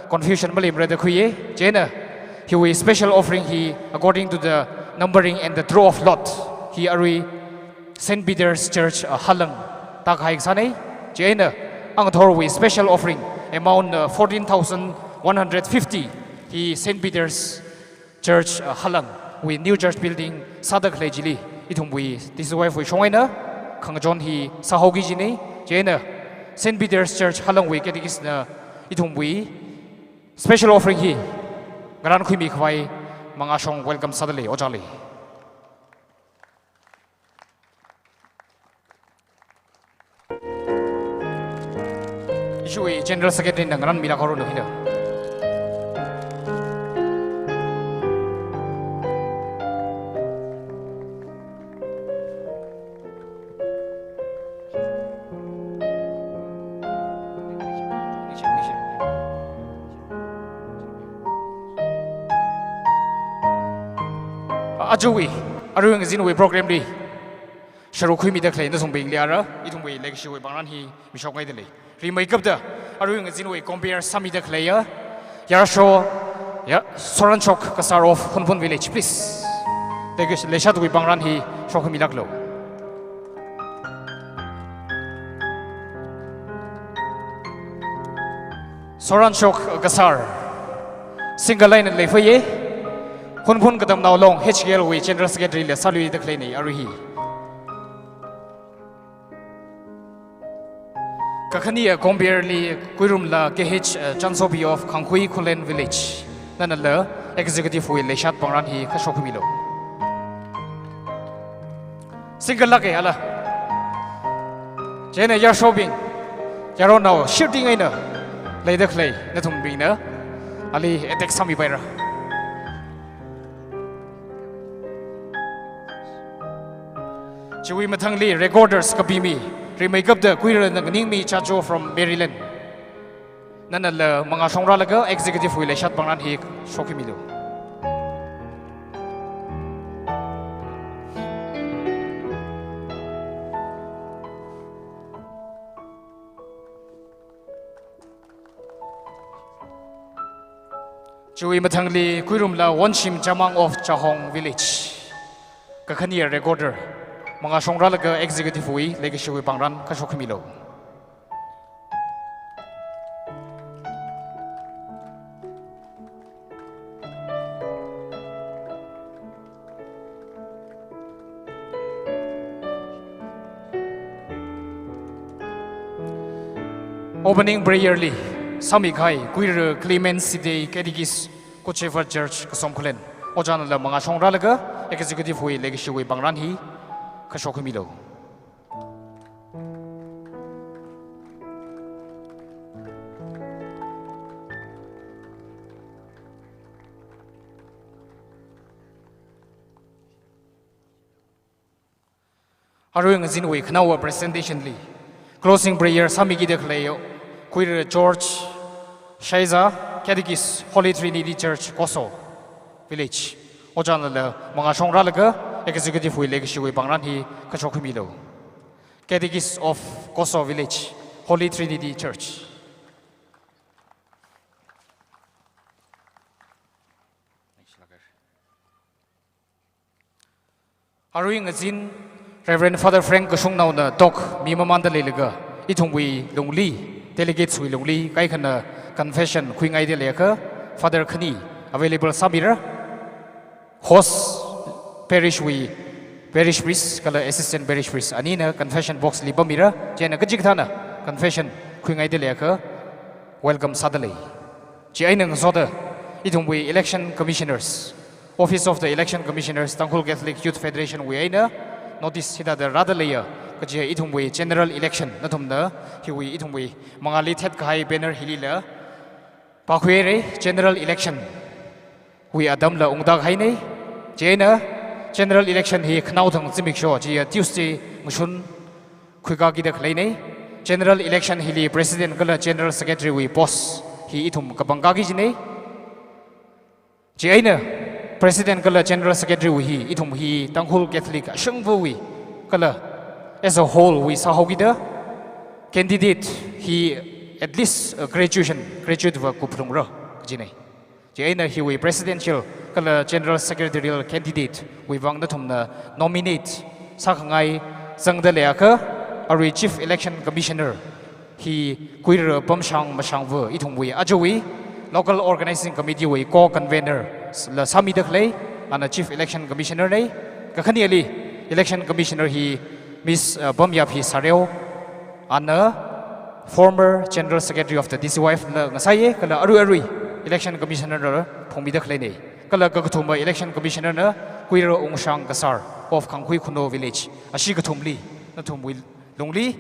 confusion maleimara da khuiya. Chieina hiwui special offering hi according to the numbering and the draw of lot hi arui Saint Peter's Church, uh, Halang tākahai kasāna. Chieina angathorwui special offering amount, uh, fourteen thousand one hundred fifty hi Saint Peter's Church, uh, Halangwui new church building sāda khalei chili ithumwui T C Y F wui shong eina khangachon hi sāhaoki kajina. Chieina Saint Peter's Church Halangwui catechist na ithumwui special offering hi ngarānkhuimi khavai mangāshong welcome sādalei, ojāli. Ishiwui General Secretary na ngarānmilāk haoranu hina. Ajawui, arui ngazinwui program li sharuk khuimida khalei nathum bingli ara ithumwui leikashiwui pāngran hi mishokngaidalei. Rimeikapta arui ngazinwui compere sāmida khaleiya yarsho, ya, Soranshok Kasar of Hunphun Village, please. Leikashi, leishatwui pāngran hi shokkhuimilāklu. Soranshok Kasar, single line leiphāya, Hunphun Katamnao Long H K L wui General Secretary la sāluida khaleina arui hi. Kakhane compere li Kuirumla K H, uh, Chansopi of Khangkhui Khullen Village. Nanala executive wui leishat pāngran hi kha shokkhuimilu. Single lāka ala. Chieina yarshobing, yaronao shirting eina leida khalei nathumbingna ali attack sāmipaira. Chiwui mathangli recorders kapimi, rimeikapta Kuira Nganingmi Chacho from Maryland. Nanala mangāshong rālaga executive wui leishat pāngran hi shokkhuimilu. Chiwui mathangli Kuirumla Wonshim Chamang of Chahong Village. Kakhane recorder mangāshong rālaga executive wui leikashiwui pāngran kha shokkhuimilu. Opening prayer li sāmikahai Kuira Clement Sidei, Catechist, Good Shepherd Church, Kasom Khullen. Ojānala mangāshong rālaga executive wui leikashiwui pāngran hi kha shokkhuimilu. Arui ngazinwui khanaowa presentation li closing prayer sāmikida khalei Kuira George Shaiza, Catechist, Holy Trinity Church, Koso Village. Ojānala mangāshong rālaga executive wui leikashiwui pāngran hi kha shokkhuimilu. Catechist of Koso Village, Holy Trinity Church. Arui ngazin Reverend Father Frank Kashungnaona talk mi mamanda leilaga, ithumwui lungli, delegates wui lungli kaikhana confession khuingaida leiakha, Father khani available sāmira. Host parish wui parish priest kala assistant parish priest anina confession box li pammira, chieina kachikathāna confession khuingaida leiakha welcome sādalei. Chieina ngasoda ithumwui election commissioners, Office of the Election Commissioners, Tangkhul Catholic Youth Federation wui eina notice hithāda rāda leiya, kaji ithumwui general election, nathumna hiwui ithumwui mangāli thetkahai banner hilila pākhuihaira, general election wui atamla ungda kahaina. Chieina general election hi khanaothang zimiksho chiya Tuesday ngashun khuikakida khaleina. General election hili president kala general secretary wui post hi ithum kapangkaki kajina. Chieina president kala general secretary wui hi ithum hi Tangkhul Catholic ashangvawui kala as a whole wui sāhaokida, candidate hi at least, uh, graduation, graduate va kuplungra kajinei. Chieina hiwui presidential kala general secretarial candidate wui vang nathumna nominate sākhangai zangda leiakha, arui Chief Election Commissioner hi kuira pamshang mashangva ithumwui ajawui Local Organizing Committee wui co-convener la sāmida khalei, ana Chief Election Commissioner nei. Kakhaneli Election Commissioner hi Miss, uh, Bamyaphi Sareo, ana former General Secretary of the D C Y F la ngasāya, kala arui arui Election Commissioner la phungmida khaleinei. Kala kakathuma Election Commissioner na kuira Ungshang Kasar of Khangkhui Khuno Village. Ashi kathumli, nathumwui lungli,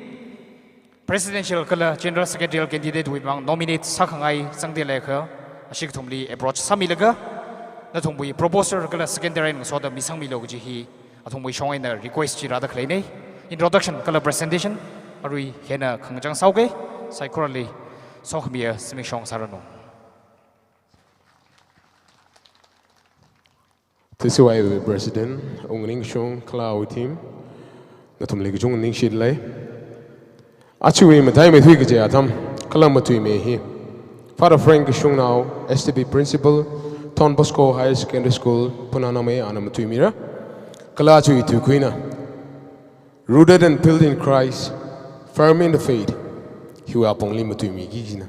presidential kala general secretarial candidate wui vang nominate sākhangai zangda leiakha, ashi kathumli approach sāmilaga, nathumwui proposal kala secondary ngasoda misangmilu kaji hi athumwui shong eina request chi rāda khaleinei. Introduction kala presentation arui hina khangachang sāuke, saikorali sokhamiya zimikshong sāranu. D C Y F wui President, Ungning Shung, kala awui team, nathumli kachungkha ningshilei. Ajawui mataimeithui kaji atam, kala matuimi hi Father Frank Kashungnao, S T B Principal, Don Bosco Higher Secondary School, Phunanamei, ana matuimira. Kala ajawui tuikhuina, "Rooted and built in Christ, firm in the faith," hiwui apongli matuimiki kajina.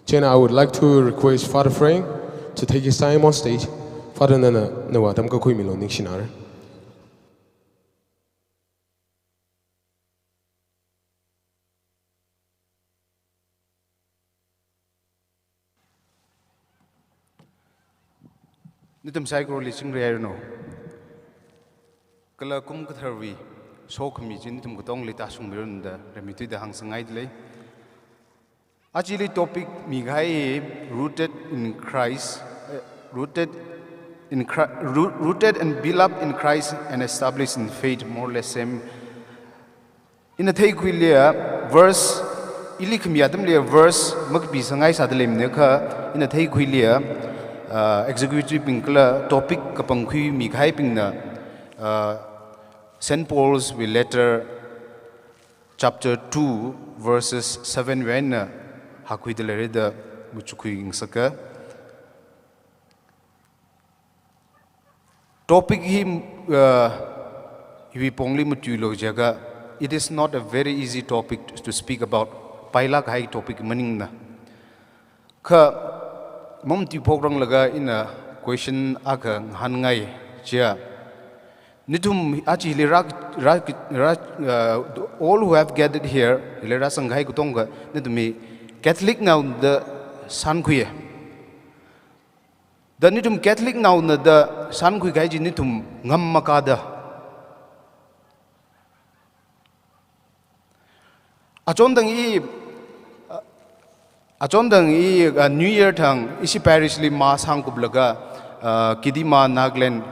Chieina, I would like to request Father Frank to take his time on stage. Father, nana nawui atam kakhuimilu, ningshinare. Nathum saikorali chingri hairanu. Kala kum katharwui sokhami chi nathum katongli tāshungmiranu da rimeithuida hāngsangngaidalei. Ajali topic mikahai hi rooted in Christ, eh, rooted in Chri-, roo-, rooted and built up in Christ and established in faith, more or less same. Ina theikhuilia verse, ili khami atamli verse makapisangngai sāda leimana kha, ina theikhuilia, uh, executive bing kala topic kapangkhui mikahaibingna, uh, Saint Paul's wui letter chapter two verses seven wui eina hākhuida leira da machukkhui ngasaka. Topic hi, uh, hiwui pongli matuilu jiakha, it is not a very easy topic to speak about. Pailāk kahai topic maningna. Kha, mamatuiphok ranglakha ina question akha ngahānngai chiya. Nathum ajali rā, rā, rā, uh, all who have gathered here, hili rāzang kahai katongkha, nathum hi Catholic nao da shānkhuiya. Da nathum Catholic naona da shānkhui kahai chi nathum ngam makada. Achondang i, achondang i, uh, New Year thang ishi parish li mass hāngkuplaga, uh, Kidima Nagaland,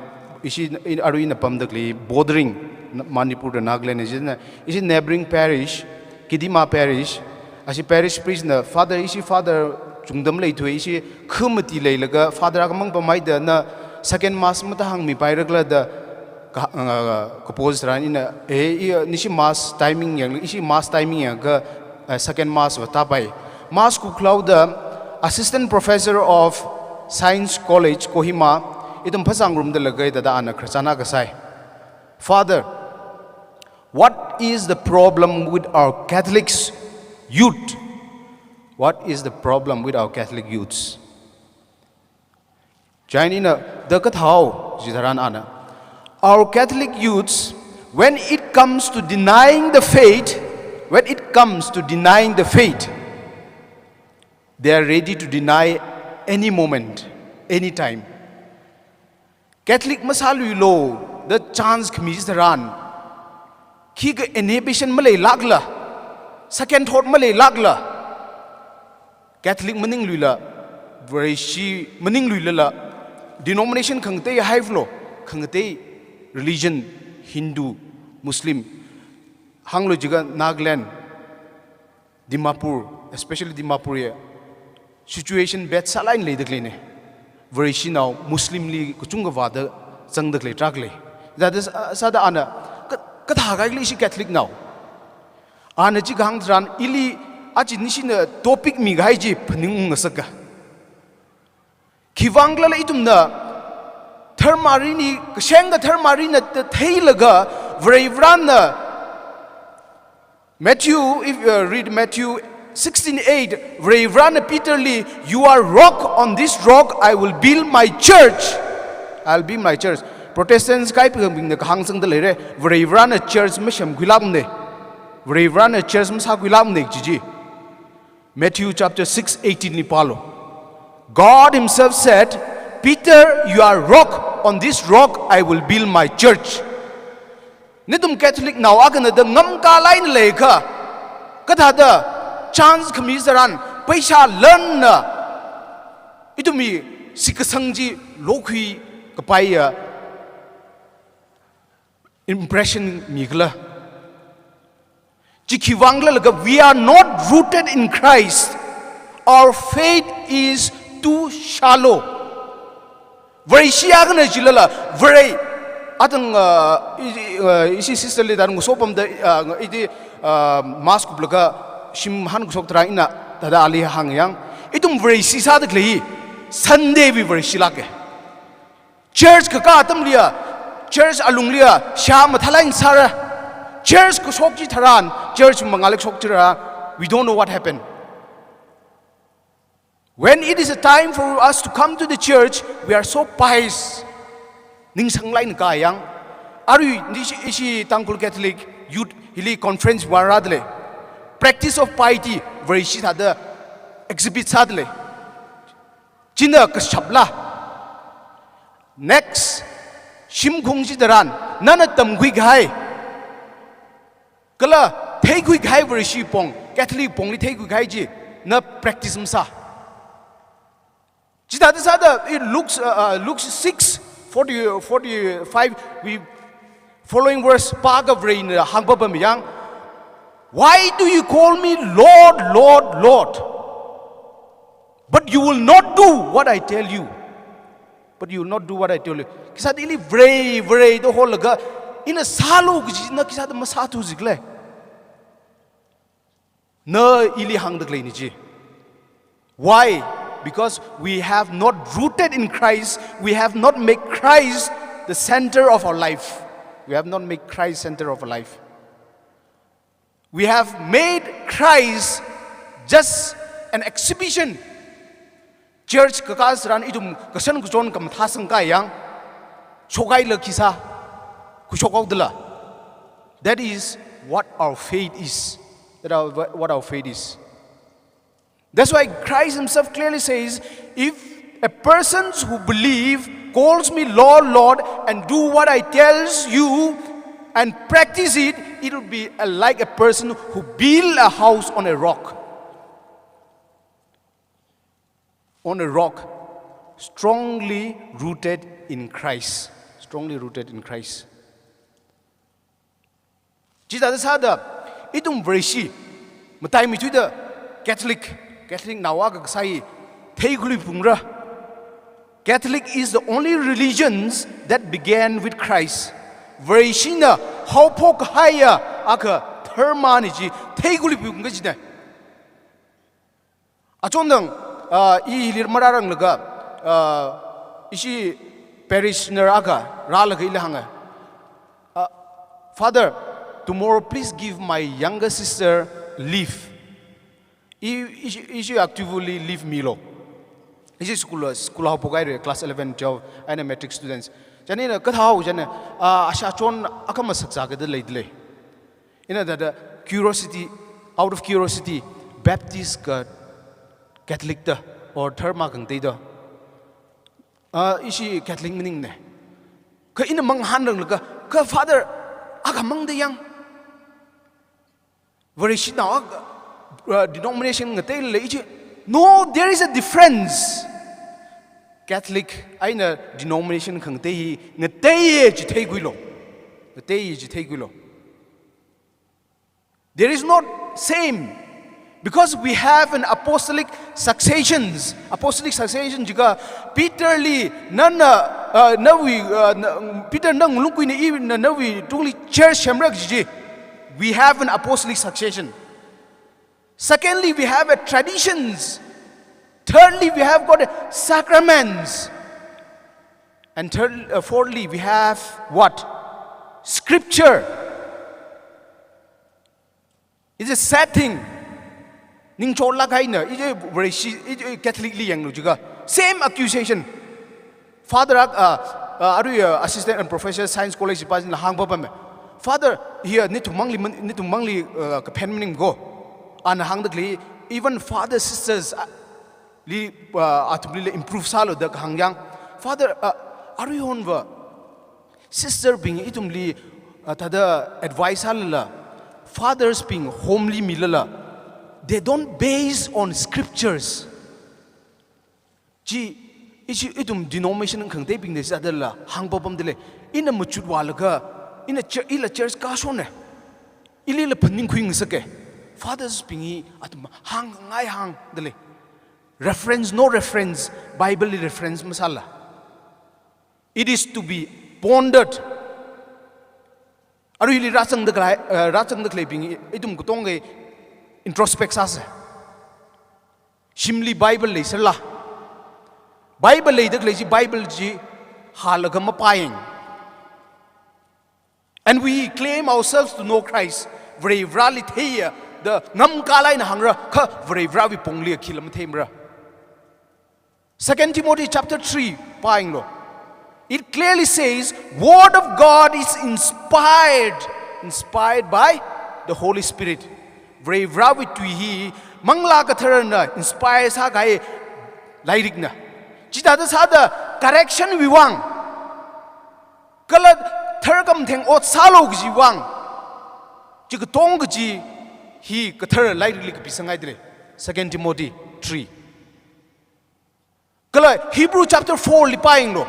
ishi, i, arui ina pamda khalei bordering, Manipur da Nagaland, ishi na, ishi neighboring parish, Kidima parish, ashi parish priest na, "Father, ishi Father chungda maleithuwa, ishi khamati leilaga, Father akhamang pamhaida na second mass mathāhāngmipaira khala" da ka, uh, kapose tharan ina, "Eh, i, nishi mass timing yang, ishi mass timing yangakha, uh, second mass va tāpai." Mass khuikhalaoda Assistant Professor of Science College, Kohima, ithum phasāngarumda lāka da, da ana khararchan akha sāi. "Father, what is the problem with our Catholics youth? What is the problem with our Catholic youths?" Chieina ina da kathāo, jitharan ana, "Our Catholic youths, when it comes to denying the faith, when it comes to denying the faith, they are ready to deny any moment, any time." Catholic masāluilu da chance khami tharan, khikha inhibition maleilākla, second thought maleilākla, Catholic maningluila, Vareshi maningluilala, denomination khangatei hailu, khangatei religion, Hindu, Muslim, hānglu jiakha Nagaland, Dimapur, especially Dimapur ya, situation bad sālāk eina leida khaleina. Vareshinao Muslim li kachungkha vāda zangda khalei tarākha lei. That is, uh, sāda ana, ka, kathā kahaili ishi Catholic nao. Ana chi kahāng tharan ili Aja nishina topic mikahai chi phaningung ngasaka. Khiwuivang khala ithumna dharma rini, kashengkha dharma rini da theilaga, Varivarana, Matthew, if you, uh, read Matthew sixteen eight, Varivarana Peter li, "You are rock, on this rock I will build my church." I'll build my church. Protestants kaikhabingna kahāng sangda leira, Varivarana church masemkhuilākmana. Varivarana church masākhuilākmana kaji chi. Matthew chapter six eighteen li pālu. God himself said, "Peter, you are rock, on this rock I will build my church." Nathum Catholic nao akhana da ngamkā eina leikha, kathāda chance khami tharan, paisa lanna, ithumwui shitkasang chi lokhui kapaiya impression mikhala. Chi khiwuivang khala laga, we are not rooted in Christ. Our faith is too shallow. Vareshi akhana jilala, Vare, atang, uh, i-, i-, uh, ishi sister li dan nguso pamda, uh, iti, uh, mass kuplaga shim han kushok tharan ina, thāda ali hāngyang. Ithum Vareshi sāda khalei, Sunday wui Vareshi lāka. Church kakā atamliya, church alungliya, shā mathālāk sāra. Church kashok chi tharan, church mangālāk shok chira, we don't know what happened. When it is a time for us to come to the church, we are so pious. Ningsanglāk eina kāyang. Arui nishi, ishi Tangkhul Catholic Youth hili conference vārada lei. Practice of piety, Vareshi thāda exhibit sāda lei. China kashapla. Next, shimkhung chi tharan, nana tamkhui kahai, kala theikhui kahai Vareshi pong, Catholic pongli theikhui kahai chi, na practice masā. Chithāda sāda, it looks, uh, uh, Luke six forty, forty-five, we following verse pākha Varena hāngpapam yang, "Why do you call me Lord, Lord, Lord, but you will not do what I tell you?" But you will not do what I tell you. Khisāda ili Vare, Vare da holaga, ina sālu kaji na khisāda masāthu jikhala. Na ili hāngda khaleina chi. Why? Because we have not rooted in Christ. We have not made Christ the center of our life. We have not made Christ center of our life. We have made Christ just an exhibition. Church kakā tharan ithum kashan kachon khamathā sangkā yang, shokhailaga khisā, khuishok haodala. That is what our faith is. That are what our faith is. That's why Christ himself clearly says, "If a person who believe calls me Lord, Lord, and do what I tells you and practice it, it will be a, like a person who build a house on a rock." On a rock, strongly rooted in Christ. Strongly rooted in Christ. Chithāda sāda, ithum Vareshi, mataimeithuida Catholic, Catholic nao akha kasā hi theikhuiluiphungra. Catholic is the only religions that began with Christ. Vareshina haophok kahaiya akha dharmana chi theikhuiluiphung kajina. Achonnang, ah, i hili marāranglaga, ah, ishi parishioner akha rālaga ili hānga, ah, "Father, tomorrow please give my younger sister leave. I, ishi, ishi actively leave milu. Ishi school, school haophok haira, class eleven, twelve, eina matric students." Chieina ina kathāhao chieina, ah, ashachon akha masak sākada leidalei. Ina thāda curiosity, out of curiosity, Baptist ka Catholic da, or dharma khangatei da. Ah, ishi Catholic maningna. Kha ina mangahānranglaga, kha Father, akhamangda yang. Vareshinao akha, uh, denomination ngateila lei chi. No, there is a difference. Catholic eina denomination khangatei hi ngateiya chi theikhuilu. Ngateiya chi theikhuilu. There is not same. Because we have an apostolic successions. Apostolic succession jiakha Peter li nana, uh, nawui, uh, na, Peter na ngalungkuina ina nawui tungli church semra kaji chi. We have an apostolic succession. Secondly, we have a traditions. Thirdly, we have got a sacraments. And third, uh, fourthly, we have what? Scripture. It's a sad thing. Ningchorlāk haina, ije Vareshi, ije Catholic li yanglu jiakha. Same accusation. Father ak, uh, uh, arui, uh, assistant and professor science college pa jin la hāngpapame. Father, hi, uh, nathum mangli man-, nathum mangli, uh, kaphen maning ko. Ana hāngda khalei, even father sisters, uh, li, uh, athumli la improve sālu da kahāng yang. Father, uh, aruihonva sister bing ithumli, uh, thāda advice sālala, fathers bing home li milala, they don't base on scriptures. Chi, ishi ithum denomination khangateibingna sādala hāngpapamda lei. Ina machut vālaga, ina chur-, ila church kāshona. Ilila phaningkhui ngasaka. Fathers bing hi athum hāngngai hāngda lei. Reference, no reference, Bible li reference masāla. It is to be pondered. Aruili rāzangda khalei, uh, rāzangda khaleibing ithum katonga introspect sāsa. Shimli Bible leisāla. Bible leida khalei chi Bible chi hālaga mapāyang. And we claim ourselves to know Christ. Varevarali theiya da ngamkālāk eina hāngra, kha Varevarawui pongli khila matheimara. Second Timothy chapter three pāyanglu. It clearly says, Word of God is inspired, inspired by the Holy Spirit. Varevarawui tui hi Manglā Katharana inspire sākahai lairikna. Chithāda sāda correction wui vang, kala tharkamtheng ot sālu kaji vang, chi katonga chi hi kathara lairikli kapisanghaida lei. Second Timothy three. Kala Hebrew chapter four li pāyanglu.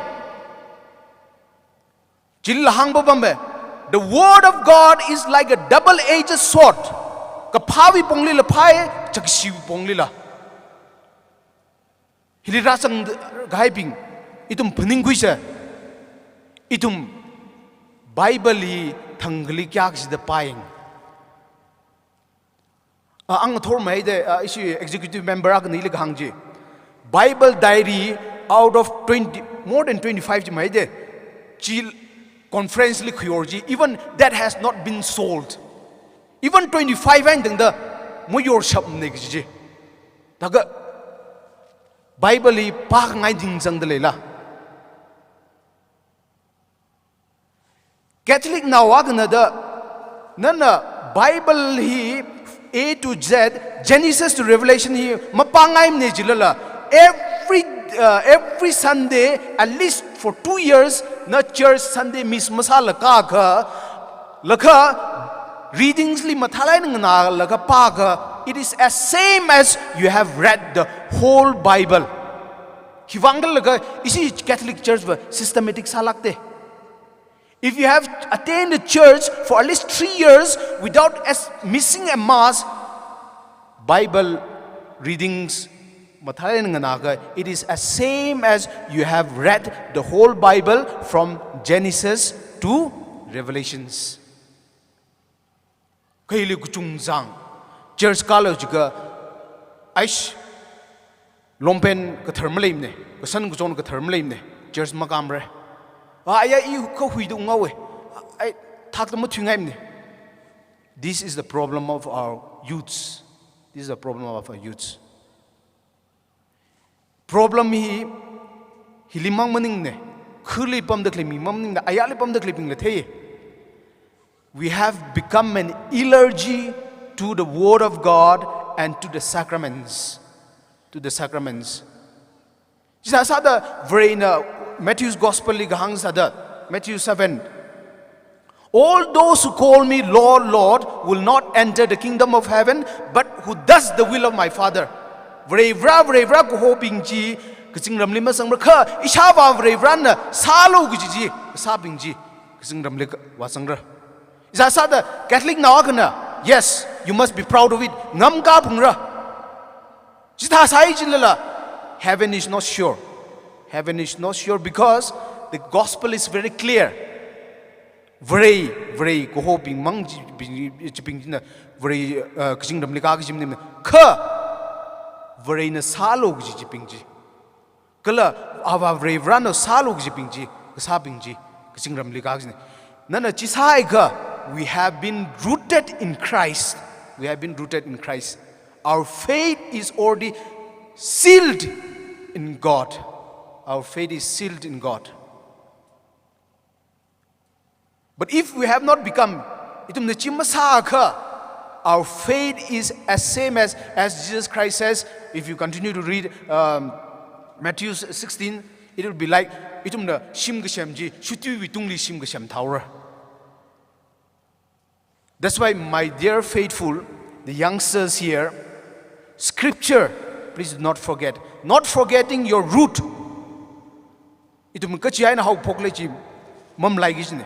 Chili la hāngpapame. The word of God is like a double-edged sword. Kaphāwui ponglila phāi, chākshiwui ponglila. Hili rāzangkahaibing, ithum phaningkhuisa. Ithum Bible hi thangkhali kayākha shida pāyang. Ah, ang ngathor mahaida, ah, ishi executive member akhana ili kahāng chi. Bible diary out of twenty, more than twenty-five chi mahaida. Chi conference li khuiyor chi. Even that has not been sold. Even twenty-five eina tangda mayorshapmana kaji chi. Thākha Bible hi pākhangai ningchāngda leila. Catholic nao akhana da, nana Bible hi A to Z, Genesis to Revelation hi mapāngaimana jilala, every, uh, every Sunday, at least for two years, na church Sunday miss masāla kākha, laga readings li mathālāk eina nganālaga pākha, it is as same as you have read the whole Bible. Khiwuivang khala jiakha, ishi Catholic Church va systematic sālākta. If you have attended church for at least three years without as missing a mass, Bible readings mathālāk eina nganākha, it is as same as you have read the whole Bible from Genesis to Revelations. Kha hili kachungkha church kālu jiakha, aish, longpen kathar maleimana, kashan kachon kathar maleimana, church makāmara. Ah, aya i kha huida unghaowa. Ai, thakta mathuingaimana. This is the problem of our youths. This is the problem of our youths. Problem hi, hili mang maningmana, khurli pamda khalei mi mang maningmana, ayarli pamda khaleibingla thei. We have become an allergy to the word of God and to the sacraments. To the sacraments. Chithā sāda Varena Matthew's Gospel li kahāng sāda, Matthew seven. All those who call me Lord, Lord will not enter the kingdom of heaven, but who does the will of my Father. Varevara, Varevara kahobing chi kazingramli mazangmara, kha ishāvā Varevarana sālu kaji chi kasābing chi kazingramli vāzangra. Chithā sāda Catholic nao akhana, yes, you must be proud of it. Ngamkā phungra. Chithā sāi jilala, heaven is not sure. Heaven is not sure because the gospel is very clear. Varei, Varei kahobing mang chi, bing, chibing china Varei, uh, kazingramli kaka chi maningmana. Kha Vareina sālu kaji chibing chi. Kala Avā Varivarana sālu kajibing chi, kasābing chi, kazingramli kaka china. Nana chi sāakha, we have been rooted in Christ. We have been rooted in Christ. Our faith is already sealed in God. Our faith is sealed in God. But if we have not become, ithumna chi masāakha, our faith is as same as, as Jesus Christ says, if you continue to read, um, Matthew sixteen, it will be like, ithumna shim kasem chi, shutui wui tungli shim kasem thaora. That's why, my dear faithful, the youngsters here, scripture, please do not forget. Not forgetting your root. Ithum kachi eina haophokli chi mamalaiki kajina.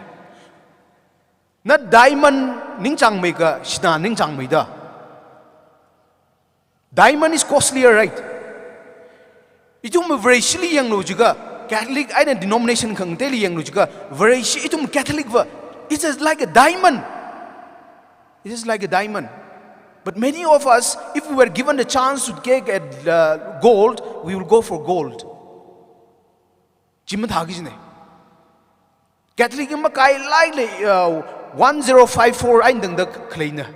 Na diamond ningchāngmeikha, sinā ningchāngmeida. Diamond is costlier, right? Ithum Vareshili yanglu jiakha, Catholic eina denomination khangateili yanglu jiakha, Vareshi ithum Catholic va, it is like a diamond. It is like a diamond. But many of us, if we were given the chance to get, uh, gold, we will go for gold. Chi mathāki kajina. Catholic makailākli, uh, one zero five four eina tangda khaleina.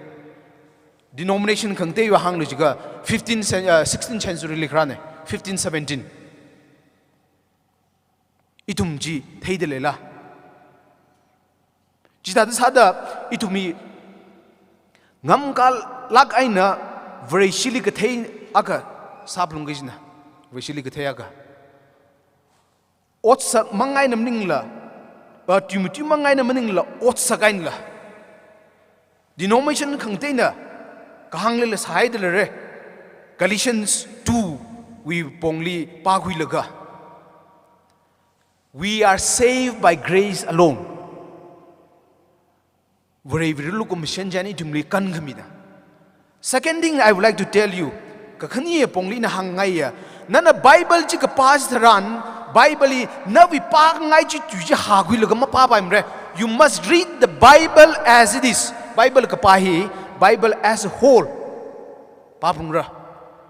Denomination khangateiwui hānglu jiakha fifteen cen-, uh, sixteenth century li kharāna, fifteen seventeen. Ithum chi theida leila? Chithāda sāda ithumwui ngamkalāk eina Vareshili kathei akha sāphalungki kajina. Vareshili kathei akha. Otsak mang eina maningla, ba tui matui mang eina maningla, otsak einala. Denomination khangateina kahānglila sāhaida leira. Galatians two wui pongli pākhuilaga, "We are saved by grace alone." Varewui lukumashan china ithumli kankhamina. Second thing I would like to tell you, kakhane pongli ina hāngngaiya, nana Bible chi kapā chitharan, Bible li nawui pāngai chi tui chi hākhuilaga mapāpaimara. You must read the Bible as it is. Bible kapā hi, Bible as a whole pāphalungra.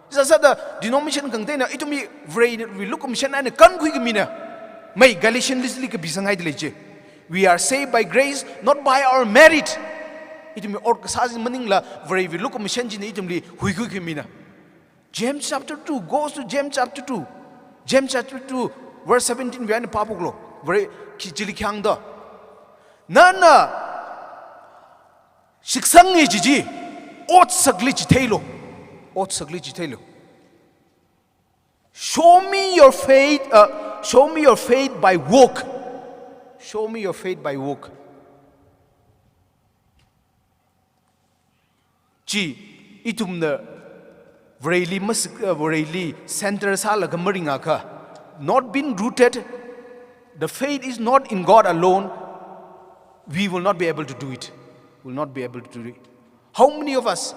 Sāsāda denomination khangateina ithumwui Varewui lukumashan eina kankhui khamina. Mai Galatians list li kapisanghaida lei chi. "We are saved by grace, not by our merit." Ithumwui ot kasā chi maningla, Varewui lukumashan china ithumli huikhui khamina. James chapter two, goes to James chapter two. James chapter two, verse seventeen wui eina pāphoklu. Vare khi chili khi hāngda. Nana shitsanga kaji chi, otsakli chitheilu. Otsakli chitheilu. "Show me your faith, uh, show me your faith by work. Show me your faith by work." Chi, ithumna Vareli masik, uh, Vareli center sālaga maringakha, not been rooted, the faith is not in God alone, we will not be able to do it. Will not be able to do it. How many of us,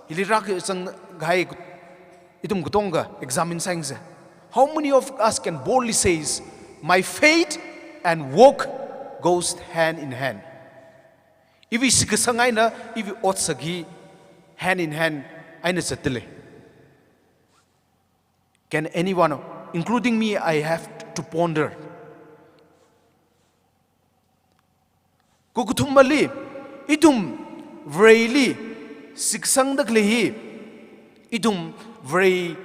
hili rākazang kahai ithum katonga examine sāyangsa, how many of us can boldly says, "My faith and work goes hand in hand"? Iwui shitsanga eina iwui otsak hi hand in hand eina zatda lei. Can anyone, including me, I have to ponder. Kakathumali, ithum Vareli shitsangda khalei hi, ithum Vare,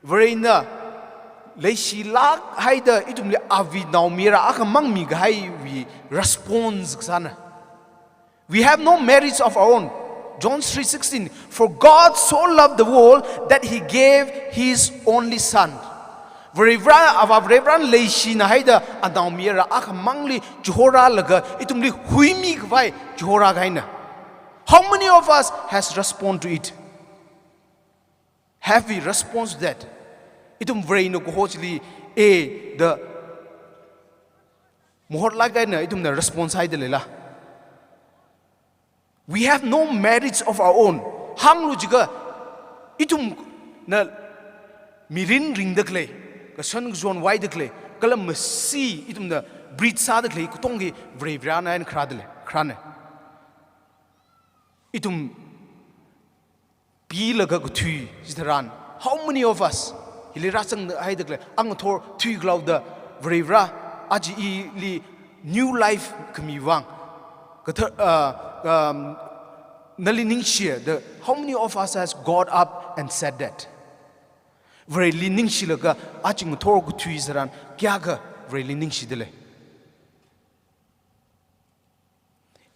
Varena leishilāk haida ithumli awui naomayara akhamang mikahaiwui response kasāna. We have no merits of our own. John three sixteen, "For God so loved the world that he gave his only Son." Varivara, Avā Varivarana leishina haida anaomayara akhamangli chihorālaga ithumli huimikhavai chihorā kahaina. How many of us has respond to it? Have we response to that? Ithum Varena kaho chili, eh, da mahotlāk eina ithumna response sāhaida leila? We have no merits of our own. Hānglu jiakha, ithumna mirin ringda khalei, kashan kazon vaida khalei, kala masi ithumna Breed sāda khalei katongli Varivarana eina kharāda lei, kharāna. Ithum pilaga kathui chitharan, how many of us, hili rāzanghaida khalei, ngathor thuikhalaoda Varivara, aja ili new life khami vang, kathā, uh, um, nali ningshiya da, how many of us has got up and said that? Vareli ningshilaga, aja ngathor kathui chitharan, kayākha Vareli ningshida lei?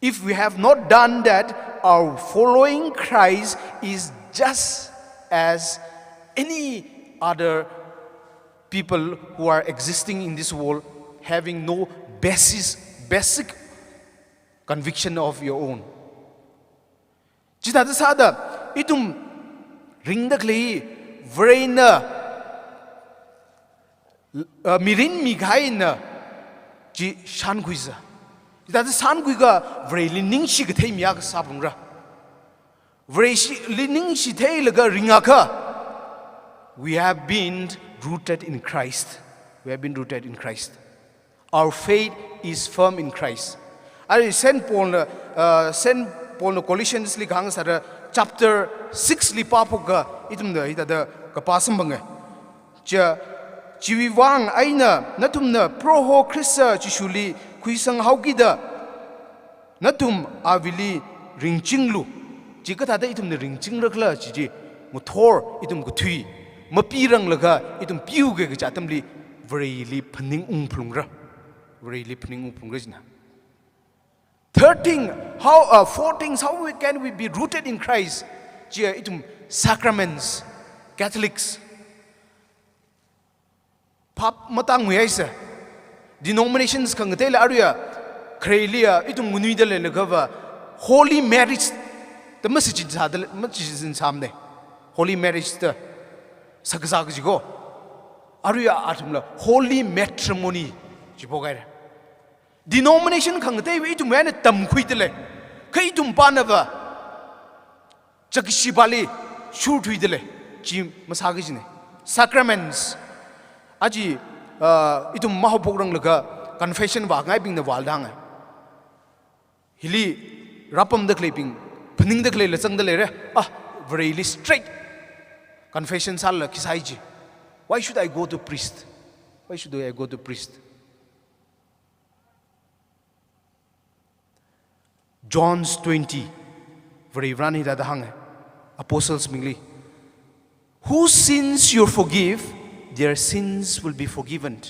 If we have not done that, our following Christ is just as any other people who are existing in this world, having no basis, basic conviction of your own. Chithāda sāda, ithum ringda khalei, Varena, uh, mirin mikahaina chi shānkhuisa. Chithāda shānkhuiakha Vareli ningshi kathei mi akha sāphalungra. Vareli ningshi theilaga ringakha, we have been rooted in Christ. We have been rooted in Christ. Our faith is firm in Christ. Arui Saint Paulna, uh, Saint Paulna Colossiansli kahāng sāda chapter sixli pāphokakha ithumna hithāda kapā samphanga. Cha, chiwui vang eina nathumna Proho Khrista Jishuli khuisanghaokida, nathum avali ringchinglu. Chi kathāda ithumna ringchingrakhala chi chi, ngathor ithum kathui mapiranglaga ithum piuga kaja atamli Vareli phaningungphalungra. Vareli phaningungphalungra china. Third thing, how, uh, four things, how we, can we be rooted in Christ? Chiya ithum sacraments, Catholics. Phap matangmei haisa. Denominations khangateila aruiya, khareliya, ithum nganuida leilakhava, holy marriage da masichin sāda lei, masichin sāmana. Holy marriage da sakazā kaji ko. Aruiya athumla holy matrimony jiphok haira. Denomination khangateiva ithum eina tamkhuida lei. Kha ithum pānava chakshi pāli shurthuida lei, chi masā kajina. Sacraments. Aja, uh, ithum mahaophokranglaga confession vāngaibingna vālda hānga. Hili rāpamda khaleibing, phaningda khaleila zangda leira. Ah, Vareli straight confession sālala khi sāi ji. Why should I go to priest? Why should I go to priest? John's twenty, Varivarana hithāda hānga, Apostles bingli, "Whose sins you forgive, their sins will be forgiven.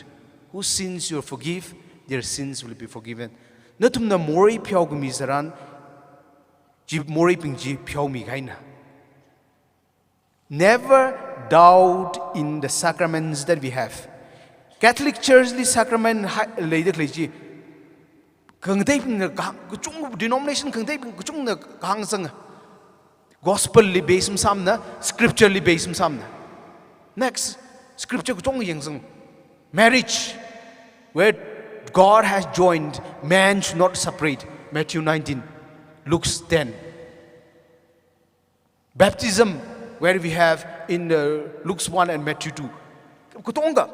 Whose sins you forgive, their sins will be forgiven." Nathumna morei pheokhami tharan, chi moreibing chi pheomi kahaina. Never doubt in the sacraments that we have. Catholic Church li sacrament hai, leida khalei chi khangateibingna kahāng, kachung denomination khangateibing kachungna kahāng zanga. Gospel li base masāmana, scripture li base masāmana. Next, scripture kachung yangsang. Marriage, where God has joined, man should not separate. Matthew nineteen, Luke ten. Baptism, where we have in the Luke's one and Matthew two. Katonga.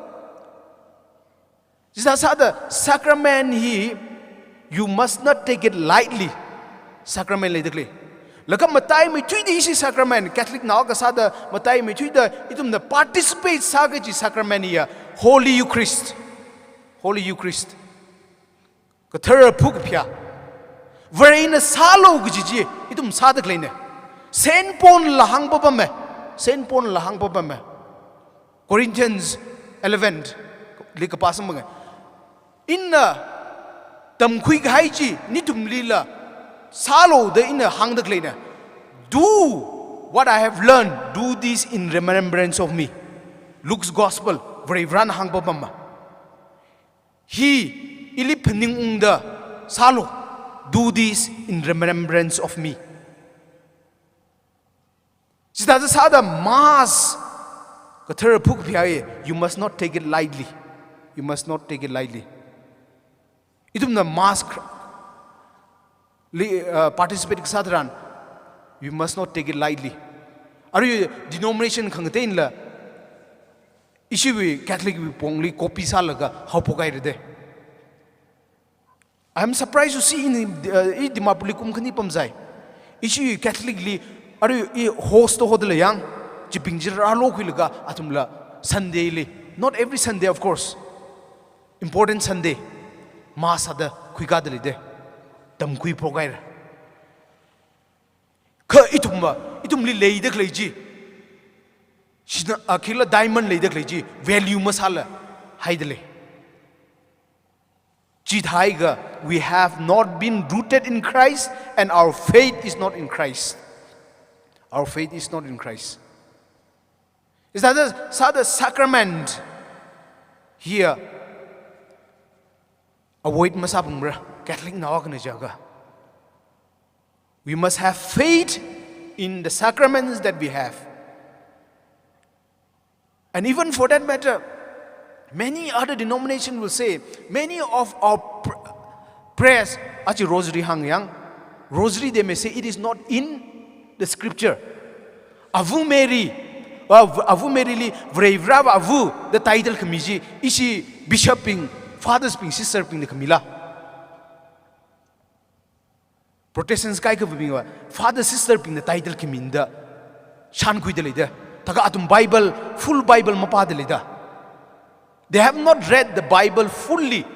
Chithāda sāda sacrament hi, you must not take it lightly. Sacrament leida khalei. Laga mataimeithuida ishi sacrament, Catholic nao kasāda mataimeithuida ithumna participate sākaji sacrament hiya, Holy Eucharist. Holy Eucharist. Kathara phakaphayā. Varena sālu kaji chi, ithum sāda khaleina. Saint Paulnala hāngpapama. Saint Paulnala hāngpapama. Corinthians eleven li kapā samphanga. Ina tamkhui kahai chi, nathumlila sālu da ina hāngda khaleina. "Do what I have learned, do this in remembrance of me." Luke's Gospel, Varivarana hāngpapama. Hi ili phaningungda sālu, "Do this in remembrance of me." Chithāda sāda Mass, kathara phakaphayā hi, you must not take it lightly. You must not take it lightly. Ithumna Mass kr-, li, uh, participate kasā tharan, you must not take it lightly. Arui denomination khangateinala, ishiwui Catholic wui pongli copy sālaga haophok haira de. I'm surprised to see in, uh, i Dimapurli kum khani pamzai. Ishi Catholic li, arui i host to hoda lei yang, chibing jir ralo khuilaga athumla Sunday li. Not every Sunday, of course. Important Sunday. Mass ada khuikada leida. Tamkhui progaira. Kha ithumva, ithumli leida khalei chi. Shina, a, khila diamond leida khalei chi, value masāla haida lei. Chithākha, we have not been rooted in Christ and our faith is not in Christ. Our faith is not in Christ. Is that the, is that the sacrament here? Avoid masāphalungra, Catholic nao akhana jiakha. We must have faith in the sacraments that we have. And even for that matter, many other denominations will say, many of our pr-, prayers, achi rosary hāng yang, rosary they may say it is not in the scripture. Avu Mary, uh, Avu Mary li Varivara Avu, the title khami chi, ishi bishop bing, fathers bing, sister bing na khamila. Protestants kaikhabing va, father sister bing na title khaminda, shankhuida leida. Thākha athum Bible, full Bible mapāda leida. They have not read the Bible fully.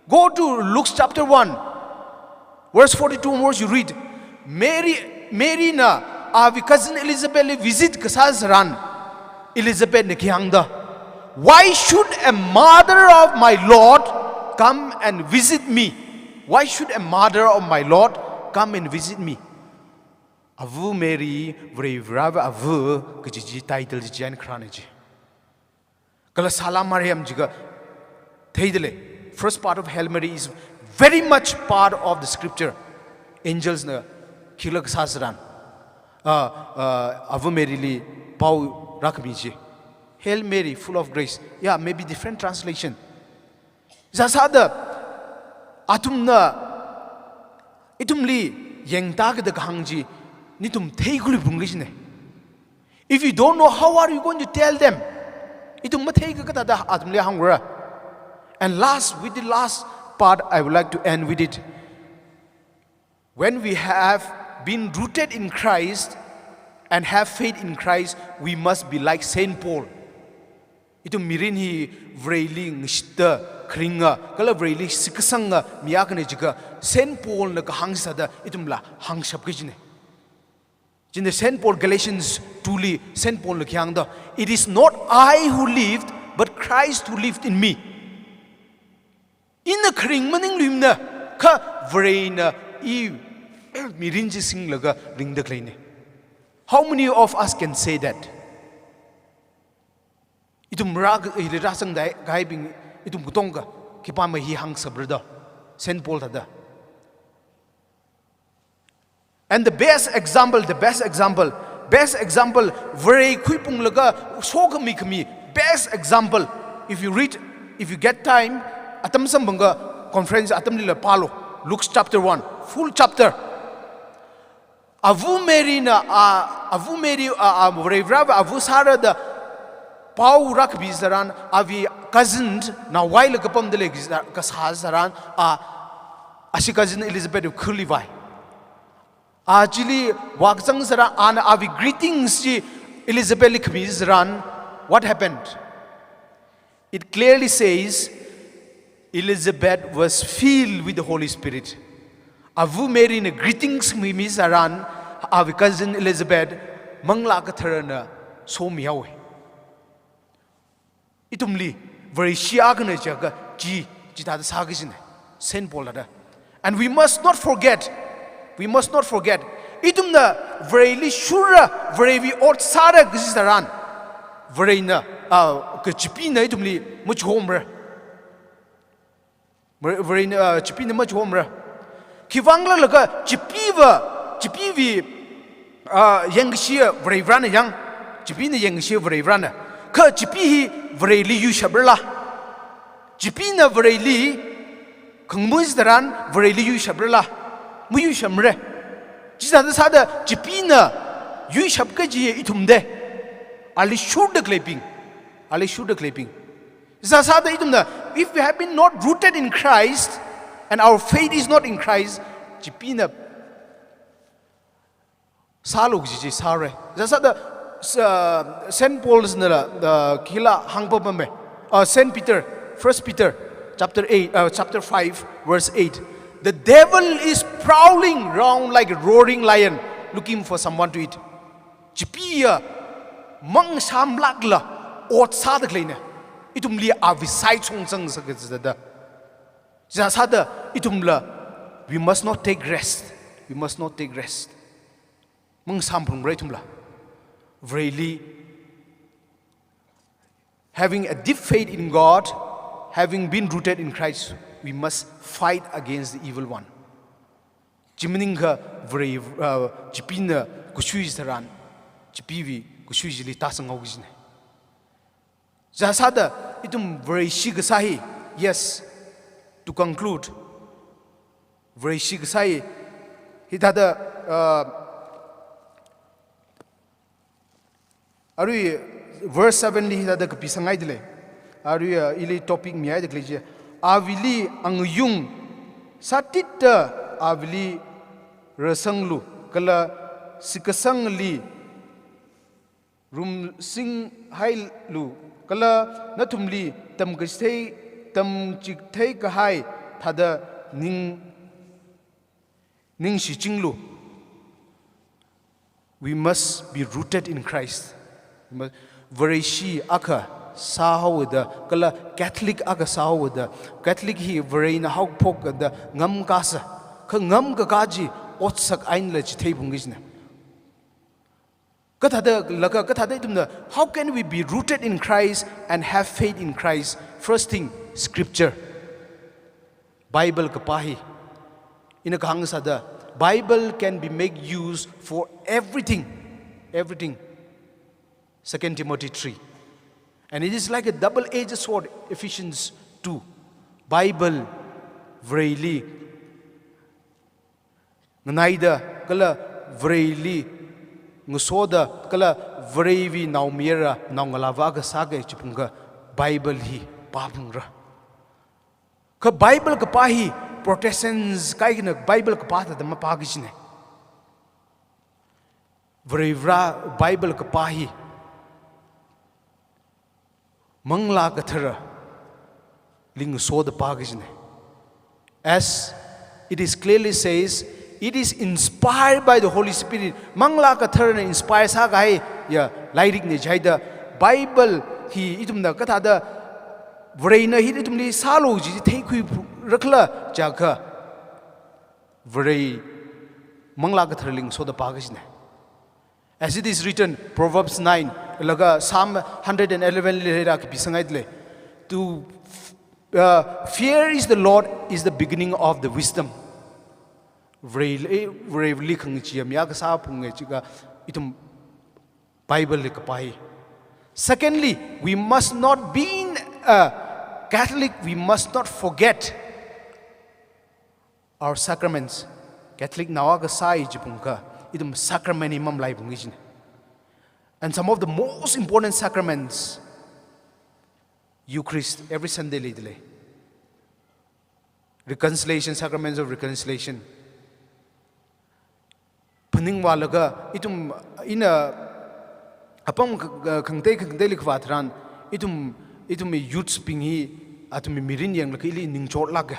Go to Luke chapter one, verse forty-two onwards, you read, Mary, Mary na avi cousin Elizabeth li visit kasā tharan, Elizabeth na khi hāngda, "Why should a mother of my Lord come and visit me? Why should a mother of my Lord come and visit me?" Avu Mary, Varivara Avu, kaji chi title chi chieina kharāna chi. Kala Sala Mariam jiakha theida lei. First part of Hail Mary is very much part of the scripture. Angels na khila kasā tharan, uh, uh, Avu Mary li pao rākhami chi. "Hail Mary, full of grace." Yeah, maybe different translation. Sāsāda, athumna ithumli yangda kada kahāng chi, nathum theikhuiluiphung kajina. If you don't know, how are you going to tell them? Ithum matheikha kathāda athumli hāngra. And last, with the last part, I would like to end with it. When we have been rooted in Christ and have faith in Christ, we must be like Saint Paul. Ithum mirin hi Vareli ngashitta kharinga, kala Vareli shitkasanga mi akhana jiakha, Saint Paul na kahāng sāda ithumla hāngshap kajina. Chieina Saint Paul, Galatians two li Saint Paul na khi hāngda, "It is not I who lived, but Christ who lived in me." Ina kharing maningluimana, kha Varena i mirin chi singlaga ringda khaleina. How many of us can say that? Ithum rā, hili rāzangda kahaibing, ithum katonga, khipāna hi hāngshapra da, Saint Paul thāda. And the best example, the best example, best example, Vare khuiphunglaga sokhami khami, best example. If you read, if you get time, atam samphangakha conference atamlila pālu, Luke chapter one, full chapter. Avu Mary na, a, Avu Mary, a, a, Varivara Avu sāra da pao rākapi tharan, avi cousin naovaila kapamda lei kasā tharan, a, ashi cousin Elizabeth khuli vai. A chili vākazang tharan, ana avi greetings chi Elizabeth li khami tharan, what happened? It clearly says, Elizabeth was filled with the Holy Spirit. Avu Mary na greetings mimi tharan, avi cousin Elizabeth, Manglā Katharana somihaowa. Ithumli, Vareshi akhana jiakha chi, chithāda sākajina, Saint Paul thāda. And we must not forget, we must not forget, ithumna Vareli shurra, Varevi ot sāra kaji tharan, Varena, ah, kachipina ithumli machihomra. Vare-, Varena, ah, chipina machihomra. Khiwuivang khala jiakha chipiva, chipivi, ah, yangkashiya Varivarana yang, chipina yangkashiya Varivarana. Kha chipi hi Vareli yuishaprala? Chipina Vareli khangamu tharan Vareli yuishaprala? Mayuishamra. Chithāda sāda chipina yuishap kaji ithum da. Ali shurda khaleibing. Ali shurda khaleibing. Sāsāda ithumna, if we have been not rooted in Christ, and our faith is not in Christ, chipina sālu kaji chi sāra. Sāsāda, uh, Saint Paul nala, uh, khila hāngpapama. Uh, Saint Peter, First Peter, chapter eight, uh, chapter five, verse eight. "The devil is prowling around like a roaring lion, looking for someone to eat." Chipiya mang samlakla ot sāda khaleina. Ithumli avisai chungchang sākazada. Sāsāda ithumla, we must not take rest. We must not take rest. Mang samphungra ithumla. Vareli, having a deep faith in God, having been rooted in Christ, we must fight against the evil one. Chi maningakha Vare, uh, chipina kashui tharan, chipiwui kashui chili tāsanghaoki kajina. Sāsāda ithum Vareshi kasā hi, yes, to conclude, Vareshi kasā hi, hithāda, uh, arui verse seven li hithāda kapisanghaida lei. Arui, uh, ili topic mihaida khalei chi. Avili angayung sātitda avili rāsanglu, kala shitkasangli rumsinghailu, kala nathumli tamkachithei, tamchithei kahai thāda ning, ningshichinglu. We must be rooted in Christ. We must, Vareshi akha sāhaoda, kala Catholic akha sāhaoda, Catholic hi Varena haophokda ngamkasā, kha ngamkakā chi otsak einala chitheiphungki kajina. Kathāda laga, kathāda ithumna, how can we be rooted in Christ and have faith in Christ? First thing, scripture. Bible kapā hi. Ina kahāng sāda, Bible can be made use for everything. Everything. Second Timothy three. And it is like a double-edged sword, Ephesians two. Bible, Vareli nganaida, kala Vareli ngasoda, kala Varewui naomayara, naongalāva kasā kaji phungakha Bible hi pāphungra. Kha Bible kapā hi Protestants kaikhana Bible kapā thāda mapāki kajina. Varivara Bible kapā hi Manglā Katharali ngasoda pāki kajina. As it is clearly says, it is inspired by the Holy Spirit. Manglā Katharana inspire sākahaiya lairikna jihaida, Bible hi ithumna kathāda Varena hi ithumli sālu kaji theikhuira khala jiakha, Vare Manglā Katharali ngasoda pāki kajina. As it is written, Proverbs nine, laga Psalm hundred and eleven li leira kapisanghaida lei. To, uh, fear is the Lord is the beginning of the wisdom. Vareli, Vareli khangachee mi akha sāphunga jiakha ithum Bible li kapā hi. Secondly, we must not be in, uh, Catholic, we must not forget our sacraments. Catholic nao akha sāi kaji phungakha, ithum sacrament hi mamalaiphalungki kajina. And some of the most important sacraments, Eucharist, every Sunday leida lei. Reconciliation, sacraments of reconciliation. Phaningvālaga, ithum, ina apam kh-, khangatei khangateili kavā tharan, ithum, ithumwui youths bing hi, athumwui mirin yanglaga ili ningchotlāka.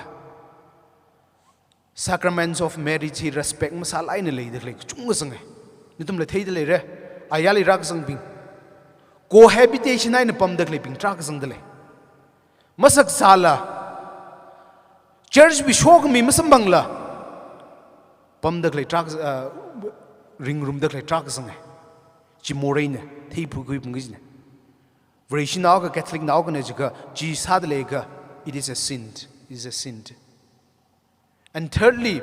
Sacraments of marriage hi respect masāla eina leida khalei kachungkha zange. Nathumla theida leira, ayarli rākazangbing. Cohabitation eina pamda khaleibing tarākha zangda lei. Masak sāla, church wui shokhami masamphangla, pamda khalei tarākha, uh, ringrumda khalei tarākha zange. Chi moreina theiphuikhui phungki kajina. Vareshi nao akha, Catholic nao akhana jiakha, chi sāda leiakha, it is a sin. It is a sin. And thirdly,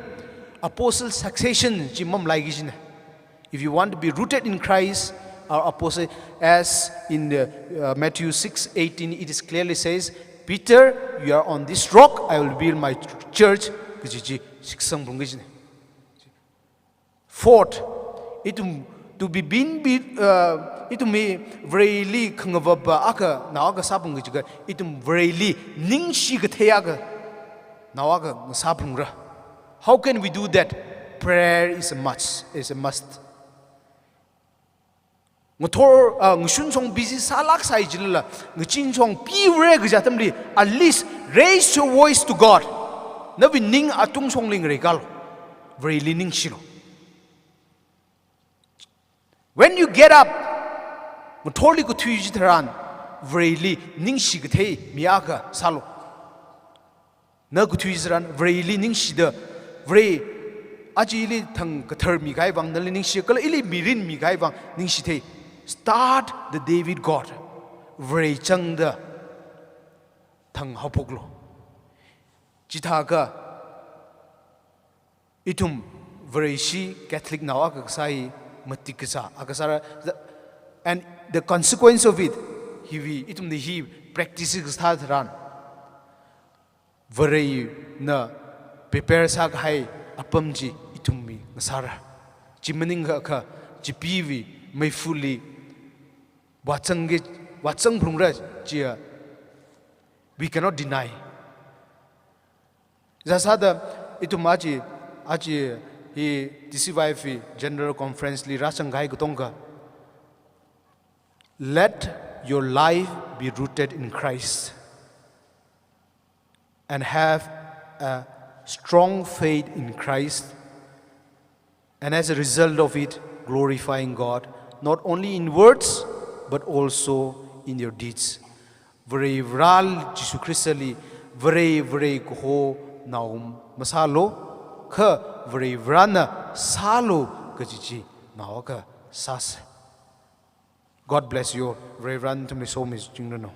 apostle succession chi mamalaiki kajina. If you want to be rooted in Christ, our apostle, as in the, uh, Matthew six eighteen, it is clearly says, "Peter, you are on this rock, I will build my ch-, church," kaji chi shitkasang phungki kajina. Fourth, ithum to be been be, uh, ithum hi Vareli khangavapa akha, nao akha sāphungki jiakha, ithum Vareli ningshi kathei akha nao akha ngasāphalungra. How can we do that? Prayer is a must, is a must. Ngathor, ah, ngashun shong busy sālāk sāi jilala, ngachin shong piure kaja atamli, at least raise your voice to God. Nawui ning atung shongli ngareikālu. Vareli ningshilu. When you get up, ngathorli kathui chitharan, Vareli ningshi kathei mi akha sālu. Na kathui chitharan, Vareli ningshida, Vare, aja ili thang kathar mikahai vang nali ningshi, kala ili mirin mikahai vang ningshithei. Start the day with God. Vare changda thang haophoklu. Chithākha, ithum Vareshi Catholic nao akha kasā hi matik kasā akha sāra, the, and the consequence of it, hiwui, ithumna hi practice kasā tharan, Varena prepare sākahai apam chi ithumwui ngasāra. Chi maningakha, Chipeewui meifali vāzangki, vāzangphalungra chiya, we cannot deny. Chithāsāda ithum aja, aja hi T C Y F wui General Conference li rāzangkahai katonga, "Let your life be rooted in Christ and have a strong faith in Christ, and as a result of it, glorifying God, not only in words, but also in your deeds." Varevara Jishu Khristali, Vare, Vare kaho naum masālu, kha Varevarana sālu kaji chi nao akha sāsa. God bless you, Reverend Tumiso Miss Jingrano.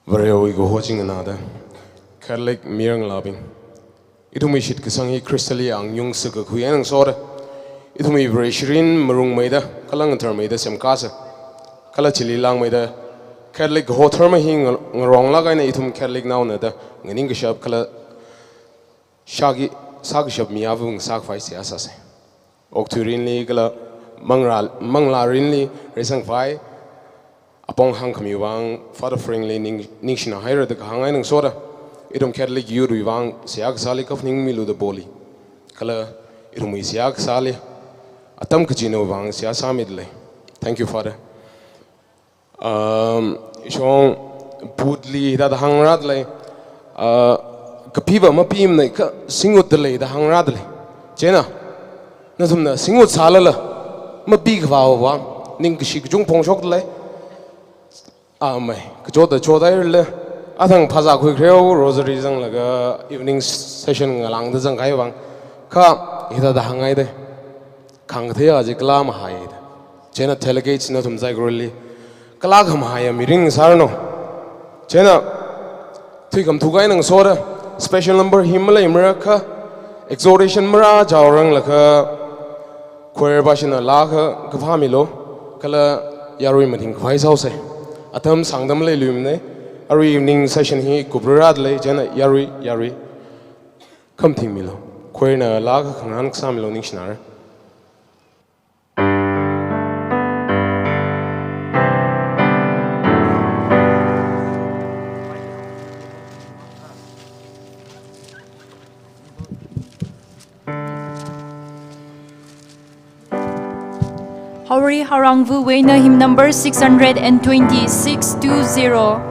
Varewui kaho chingana da, Catholic miranglābing, ithumwui shitkasang hi Khristali angyung sākakhui eina ngasoda, ithumwui Vareshirin marungmeida, kala ngatharmeida semkāsa, kala chili langmeida, Catholic kaho dharma hi nga-, ngaronglāk eina ithum Catholic naona da nganingkashap kala shāki, sākashap mi avung sākhavai seihā sāsa. Okathui mirinli kala manglā, manglā mirinli reisangkhavai apong hāngkhami vang Father Frank li ning, ningshina haira da kahāng eina ngasoda, ithum Catholic Youth wui vang seihā kasāli kaphaning milu da boli, kala ithumwui seihā kasāli atam kachina vang seihā sāmida lei. Thank you, Father. Um, ishong booth li hithāda hāngrāda lei, uh, kapiva mapimana kha singutda lei da hāngrāda lei. Chieina, nathumna singut sālala, mapikhavā vang, ningkashi kachung phongshokda lei. Amei, kachotda chothaira le, athang phazā khuikhareo, rosary zanglaga evening session ngalāngda zangkahai vang, kha hithāda hāngngaida. Khangthei aja kala mahai da. Chieina delegates nathum saikorali kala khamahaiya mirin sāranu. Chieina thuikhamthuka eina ngasoda special number hi maleimara kha exhortation marāchaoranglakha choir bashina laa akha kaphāmilu, kala yarui mathingkhavai sāhaosa. Atam sāngda maleiluimana, arui evening session hi kuprarāda lei, chieina yarui, yarui khamathingmilu. Choir na laa akha khangahān kasāmilu, ningshinara. Haori Haorangvuwui eina hymn number six hundred and twenty, six two zero.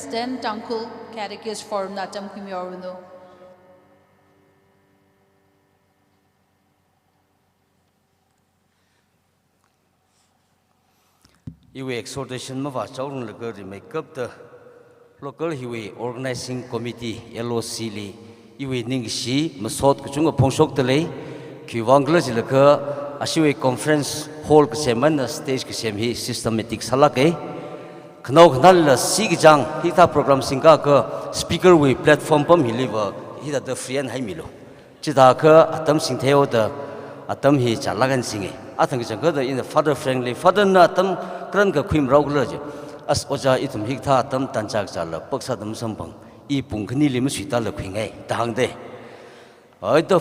President, Tangkhul Catechist Forum na atam khuimihaoranu. Iwui exhortation mavāchaoranglaga rimeikapta local hiwui organizing committee, L O C li iwui ningshi masot kachungkha phongshokdalei. Khiwuivang khala jilaga ashiwui conference hall kasem eina stage kasem hi systematic sālāka. Khanao khanāla sikachang hithā program singkakha speaker wui platform pam hiliva hithāda free eina haimilu. Chithākha atam singtheihaoda atam hi chālāk eina singa. Athang kachangkhada ina Father Frank li, Father na atam karan kakhui marao khala ji. As ojā, ithum hikathā atam tanja kachāla pāksāda masamphang. I pung khanili masuitāla khuingai da hāngda. Aida